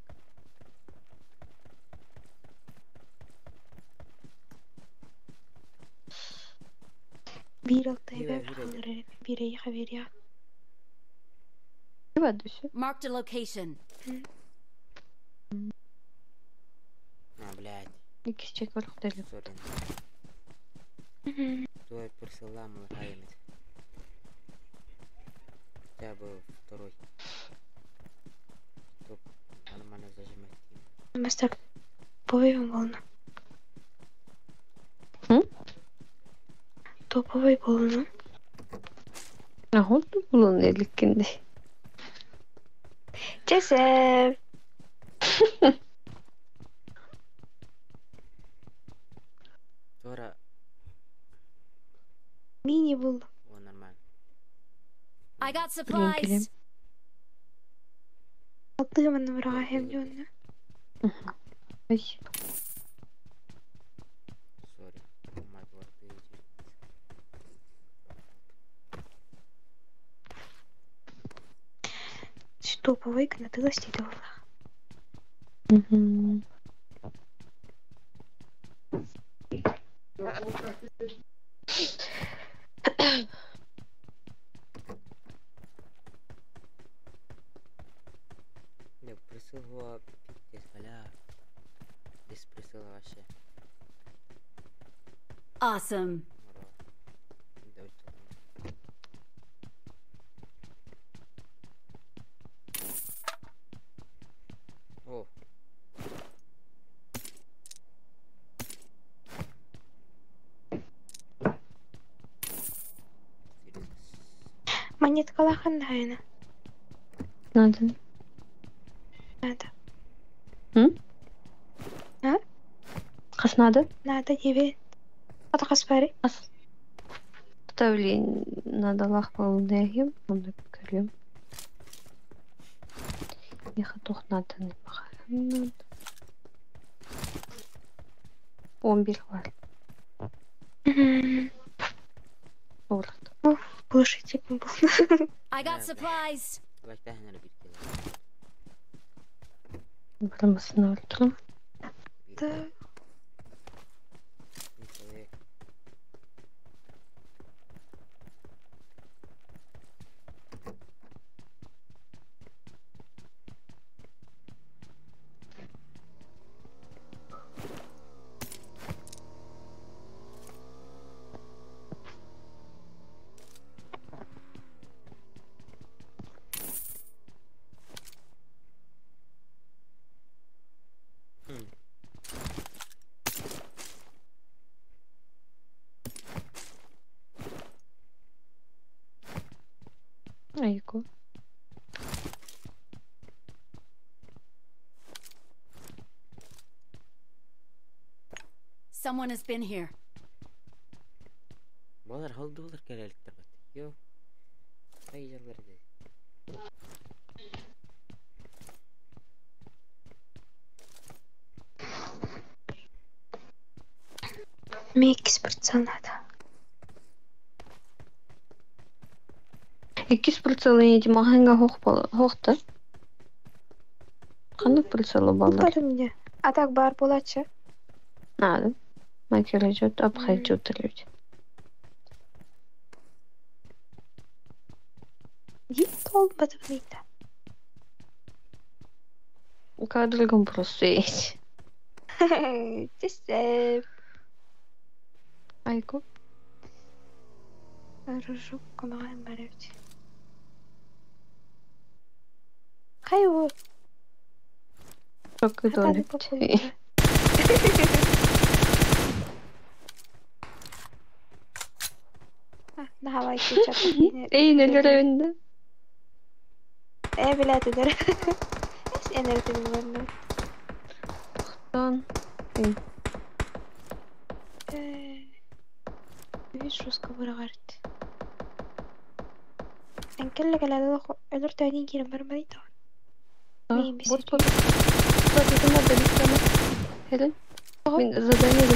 G: Биир алтай
D: Биир,
G: бэр
D: биир.
G: халлар биир эйиэхэ биэриэҕэ.
B: Кибадышы.
C: Marked a location.
D: А, блядь.
B: Икки чек бар хотели.
D: Сорри. Твой присылал малахаемит. Хотя бы второй. Чтоб нормально зажимать.
G: Мастер топовый буолна.
B: М?
G: Топовый буолна.
B: Ахол булун эликкинди.
G: Чэсэ.
D: Тора,
G: Мини булла.
D: о, нормально.
C: I got
B: Блин, кэлэн.
C: supplies.
G: Алтыга манна быраҕа дьонно.
B: Ай.
D: Сори. Мать, вот ты
G: Топовый кынатылас диэтэ буоллах.
B: Мгм.
D: Не, присылала пиздец, бля. Без присыла вообще.
C: Awesome.
D: Ура. Да, вот что там. О.
G: Монеткалахан даайна.
B: Надо.
G: Надо.
B: М?
G: А?
B: Хас надо?
G: Надо диэбин. Ата хас баарый?
B: Хас. Тавли надо лах полнехим. Он көрүм. Яха тух надо не пахар. 11 бар. Олат.
G: Слушайте, буолла.
C: I got
D: Да, да.
C: supplies.
D: Лайктахын бир кило.
B: Барамасын өлтүрүм.
G: Да.
D: Бир человек. М.
B: Айко.
C: Someone has been here.
D: Балар холдулар кереликтер бат. Йо. Кай жаллар деди.
G: Микс прицел надо.
B: Иккис прицелы эти маханга хох хохта. Ханнык прицелы баллар.
G: Баар мне. А так баар буолааччы.
B: Надо. Макер идет, обходит люди.
G: Дии толбатым ыйда.
B: Кадрыгом просто есть.
G: Чэсэ.
B: Айко.
G: Ружук комаҕан барабыт. Хайуу.
B: Çok
G: Хатааны
B: dönüp.
G: популута. Наһаа кича.
B: Ey neler evinde.
G: Э билэтилер. Эс энергия буларны.
B: Lan.
G: Э. Видишь, русского быраҕарт. Эҥкэллэ кэлээт өлөр төөнүү киирэн барбатый тоҕо?
B: А, вот тут. Кстати, это надо листами. Хелен? Мин задание не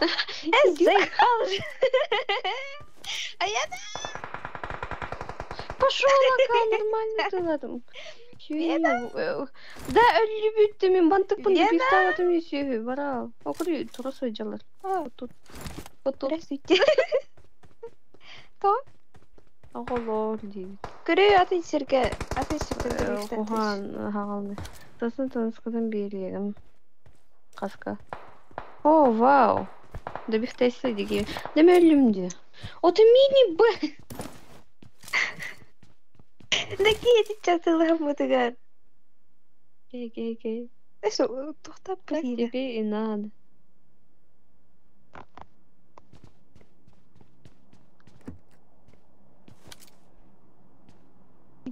G: Э, заебал же! А я...
B: Пошел, ака, нормально ты ладно. Да, өлүбүттү мин бантыкпын
G: Лена!
B: бифтаабатым сүөһү бара. Окури тура сылдьаллар. Вот тут. Вот тут.
G: Здравствуйте. То?
B: Оҕолор диибит.
G: Көрү атын сиргэ, атын сиртэн көрүөхтэн.
B: Куһаан хаҕалны. Тасын таныскатын биэриэгим. Хаска. О, вау. Да бифтайсы диги. Да мөллүм ди. Ото мини б.
G: Да киэти чатылаһаммытыгар.
B: Кей, кей, кей.
G: Эсо тохтап
B: Так
G: битиирэ.
B: тебе и надо.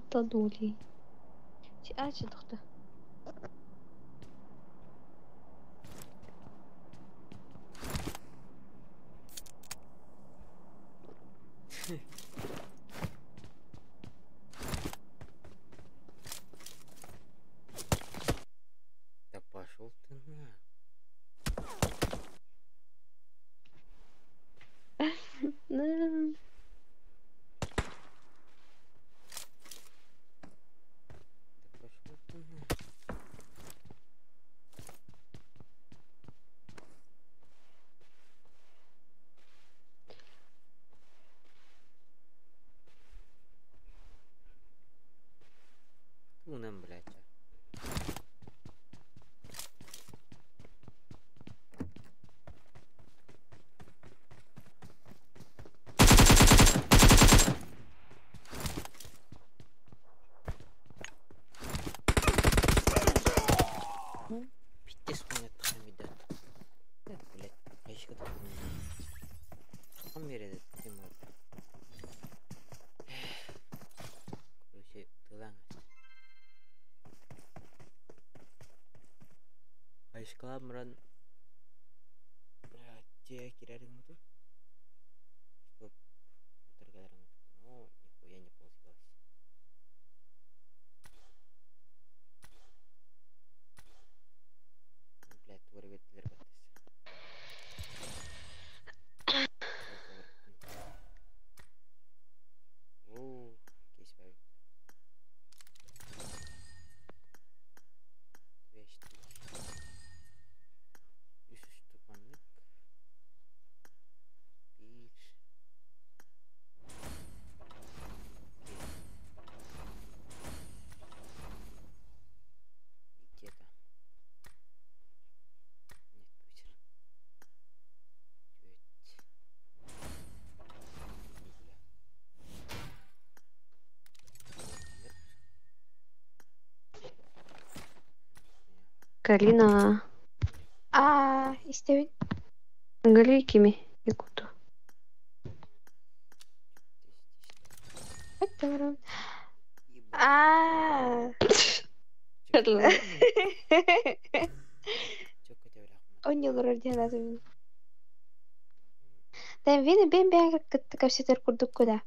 B: Тадули. Ачы тохта.
D: Да пошел ты на.
B: Да.
D: Да пошел ты на. Тунам, блядь. А. Пиздец, у меня там идет. Да, блядь, а еще когда Там верит, ты мой. Короче, тылаңыз. Айшкалап мұран те кирәрин муту. Чтоб утыргаларын Но нихуя не получилось. Блядь, твори беттилер баттысы. Оу, кейс бай. Вещь. Үс үстү маннык. Биир. Икки. Где-то. Нет, бүтер. Түөрт. Бля.
B: Карина.
G: Аа, истэбин.
B: Английкими. Якуту.
G: Өттөрүм. Аа. Онньолорор диэн атым. Тэн вини бен бен кытта кэпсэтэр курдук куда.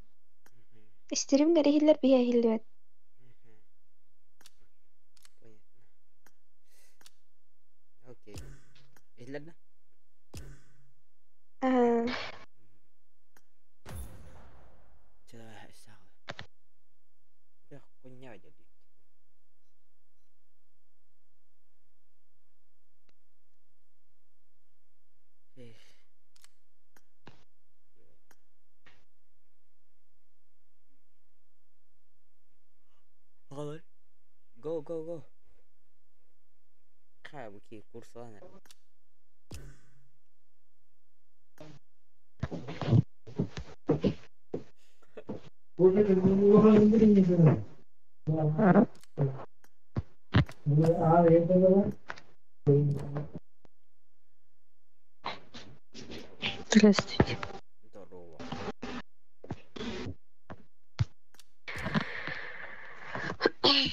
G: Истерим иһиллэр биһэ иһиллибэт.
D: Понятно. Окей. Иһиллэр да?
G: Аа.
D: Чэ, давай, саҕала. Бэх, хуйня дедит. Эх. Оҕолор. Go, go, go. Хаа, бу ки курсалана.
B: Здравствуйте.
D: Здорово. Ай.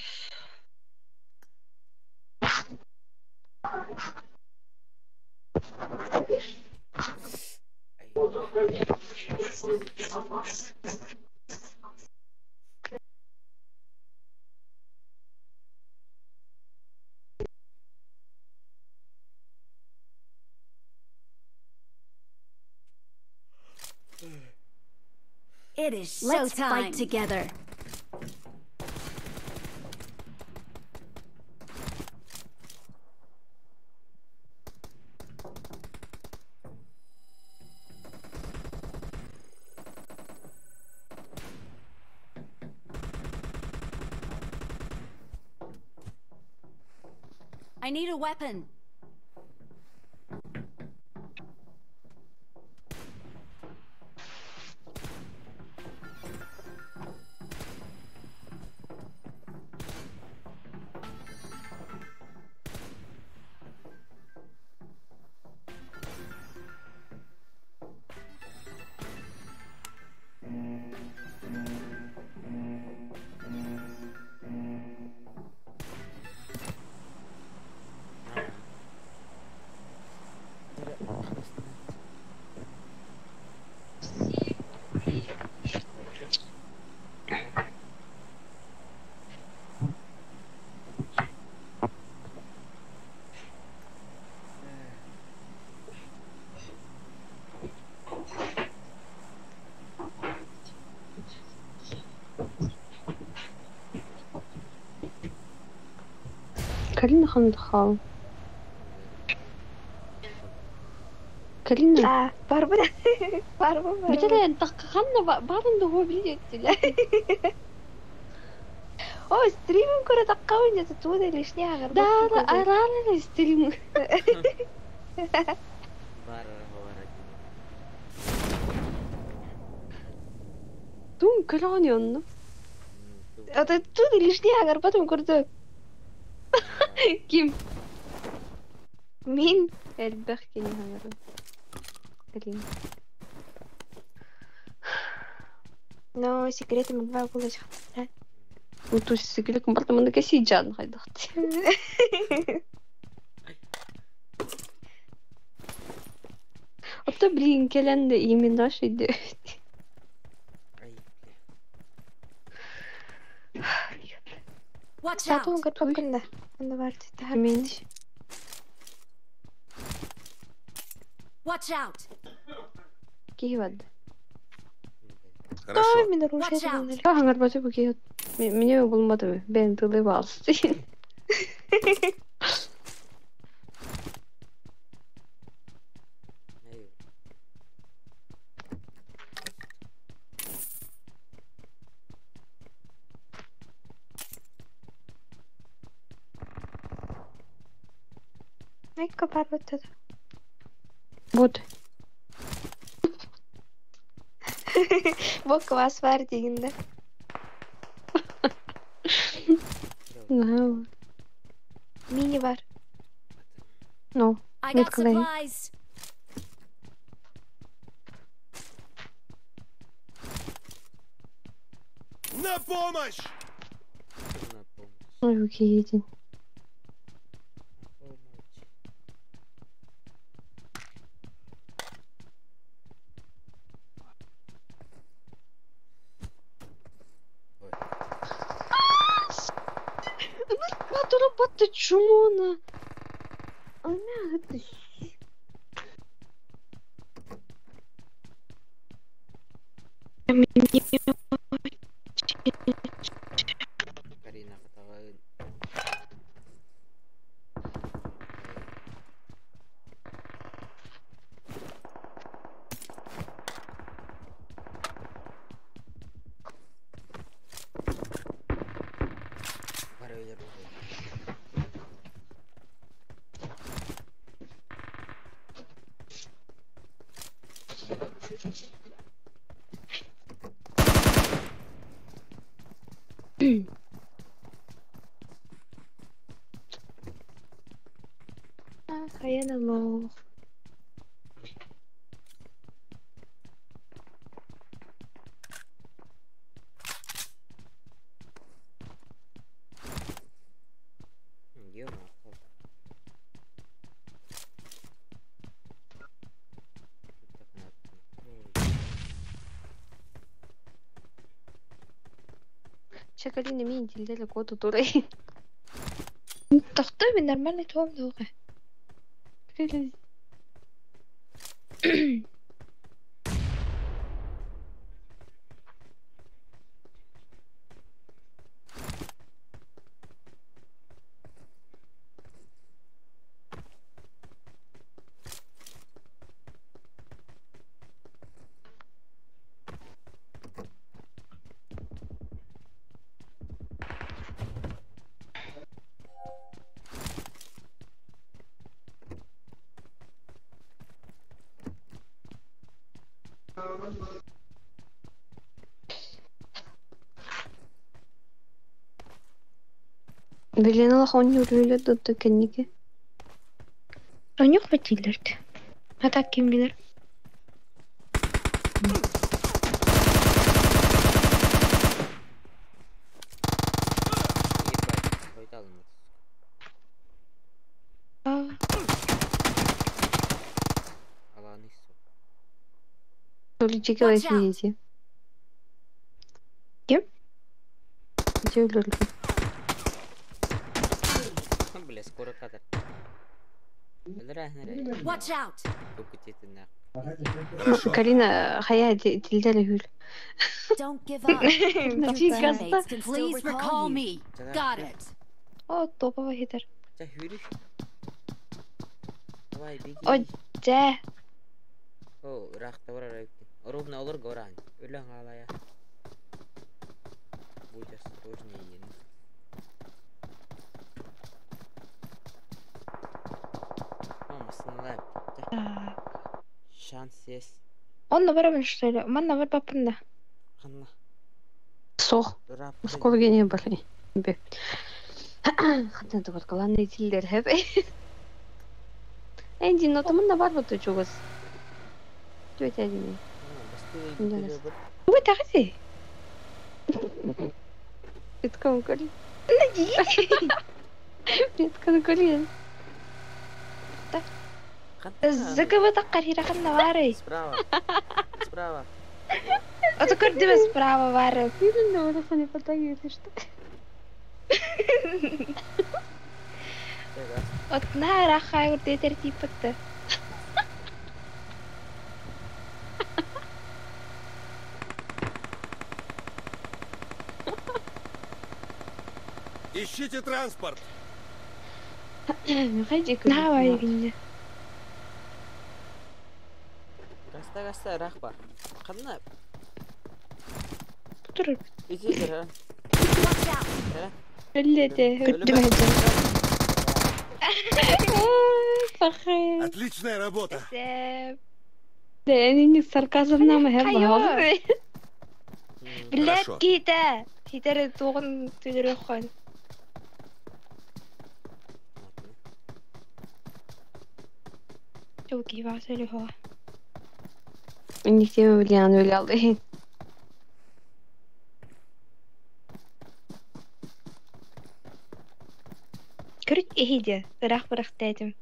C: It is Let's fight together. I need a weapon.
B: Карина хандхал. Карина.
G: А, барбы. Барбы барбы.
B: Битэлэ тахханна баарын дугу билетиле.
G: О, стримим көрө таққауын это туда лишний агар.
B: Да, араны стрим.
D: Бар бар.
B: Тум калани онно.
G: Это туда лишний агар потом көрдө.
B: Ким?
G: Мин
B: Элбэх кини хаңары. Карина.
G: Но секреты мгва булачак.
B: Утус сикилик бартамында кеси жан хайдахты. Ото блин келенде именно шиде.
D: Ай, бля.
C: Watch
G: Сатуын
C: out.
G: көріп күнді. Онда бар дейді.
B: Мен
C: Watch out.
B: киевад.
E: Хорошо.
G: Мен
C: Watch out.
B: Хаңар бачы бу киевад. Мне булмады. Бен тылы балсы.
D: Ай.
G: Айка бар бітті.
B: Вот.
G: Бұл класс бар дегенде.
B: Ну.
G: Мини бар.
B: Ну.
C: I got
B: Меткалай.
C: supplies.
E: На помощь!
D: На помощь.
B: Ой, киедин.
D: На помощь. Ой.
B: Натура батты чумона. Она это.
D: Карина катагын. Бар өйлөр бар.
B: Чакалина мин дилдели коту турай.
G: Тохтой мен нормально туом дуга.
B: Билен алах он юрүлө дотто кеннике.
G: Онюк бетилерт. А так ким билер?
D: Ебать, қойта алынмады.
G: А,
D: Аланы сука.
B: Толичеке
C: Watch out.
B: лайфизи.
G: Ким?
B: Где өлөргө?
D: Бля, скоро кадр. Өлөр әһнер.
C: Watch out!
D: Көп кететін нақ.
E: Хорошо.
B: Карина хая дилдели хүл.
C: Don't give up. Your
B: Чикаста.
C: teammates can still
H: Please recall
C: you.
H: me.
C: Got it.
G: О, топово хитер.
D: Ча хүрүш. Давай, беги.
G: Ой. Жэ.
D: О, ырақта барар өйттің. Ровно олар горан. Өлең алая. Будь осторожнее. О, масыналай.
G: Так.
D: Шанс есть.
G: Он барабын что ли? Манна бар бапында.
D: Қанна.
B: Сох.
D: Рап.
B: Сколько бали. Бе. Хатан тугар калан дилдер хеп. Энди нотомун бар буту чугас. Түөт әдини.
D: Басты.
G: Ой, тагы.
B: Биткон кори. Биткон кори.
G: Зыкыбы таккар хиракын бары.
D: Справа. Справа.
G: Ото көрдүм справа бары.
B: Бирин ораханы патагы что.
G: Отна раха урде тертипатты.
E: Ищите транспорт.
B: Михайдик.
G: Давай гинне.
D: Гаста гаста рақ бар. Қанна.
G: Тур.
D: Ити кір.
C: Watch out!
B: Өллете.
G: Көрдүм хеджен.
B: Пахе.
E: Отличная работа.
G: Сеп.
B: Дәнин сарказм нам хеп.
G: Хайо. Билет
E: Хорошо.
G: ките. Хитере тугын түдөрө хон. Çok iyi var söyle ho.
B: Инник тема билен өле алды.
G: Көрүт эхиде. Бирак бирак дедим.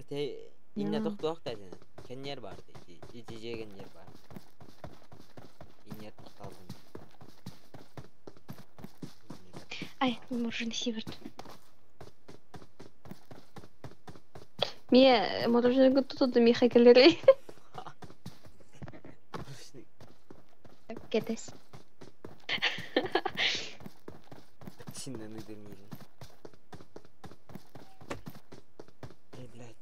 D: Те инне тоқтуақ дәдін. Кеннер бар дейді. Ити жегеннер бар. Иннер тоқталдым.
G: Ай, мороженое сиверт.
B: Мие мороженое гуту Миха келери.
G: Кетес.
D: Синнен үдемейді. Эй, блядь.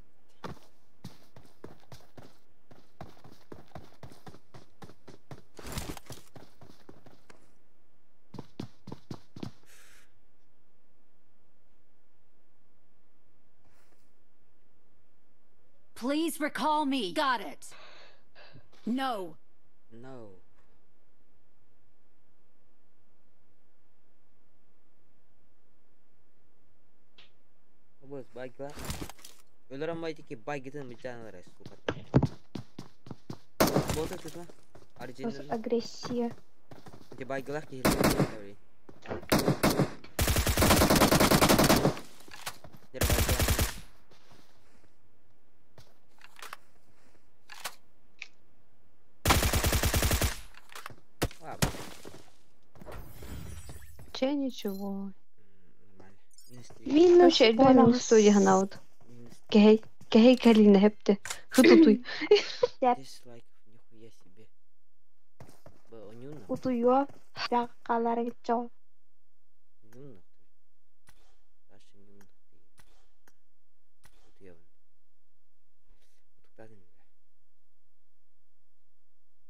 C: Please recall me. Got it. No.
D: No. Обоз байгла. Өлөрөн байтики байгытын битаналар сука. Бота tutma. Оригинал.
G: Агрессия.
D: Де байгылах келген. Дер байгылах. Ва,
B: Че Вообще ничего.
D: Нормально. Минус 3.
G: Минус
B: Вообще элбэх минус
G: 18.
B: студия ханаабыт.
D: Минус
B: Кэһэй, кэһэй кэлиинэ хэпте. Хытутуй.
G: Сеп
D: 10 лайков, нихуя себе. Б, онюнна.
G: утуйуо бэҕэҕэлэрин чоҕ.
D: Нюнна. Даша нюнна. Утуйабын. Утуктаатын бля.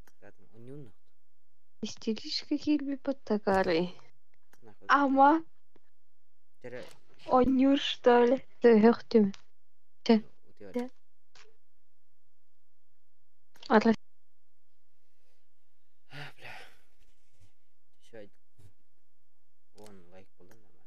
D: Утуктаатын. Онюнна.
B: Истеричка киирбит баттакаарай.
D: Нахуй.
G: Ама
D: Тере
G: онньуур что ли?
B: Төһөхтүм. Чэ.
D: утуйар.
B: Ара
D: Бля. Все, он лайк болды нормально.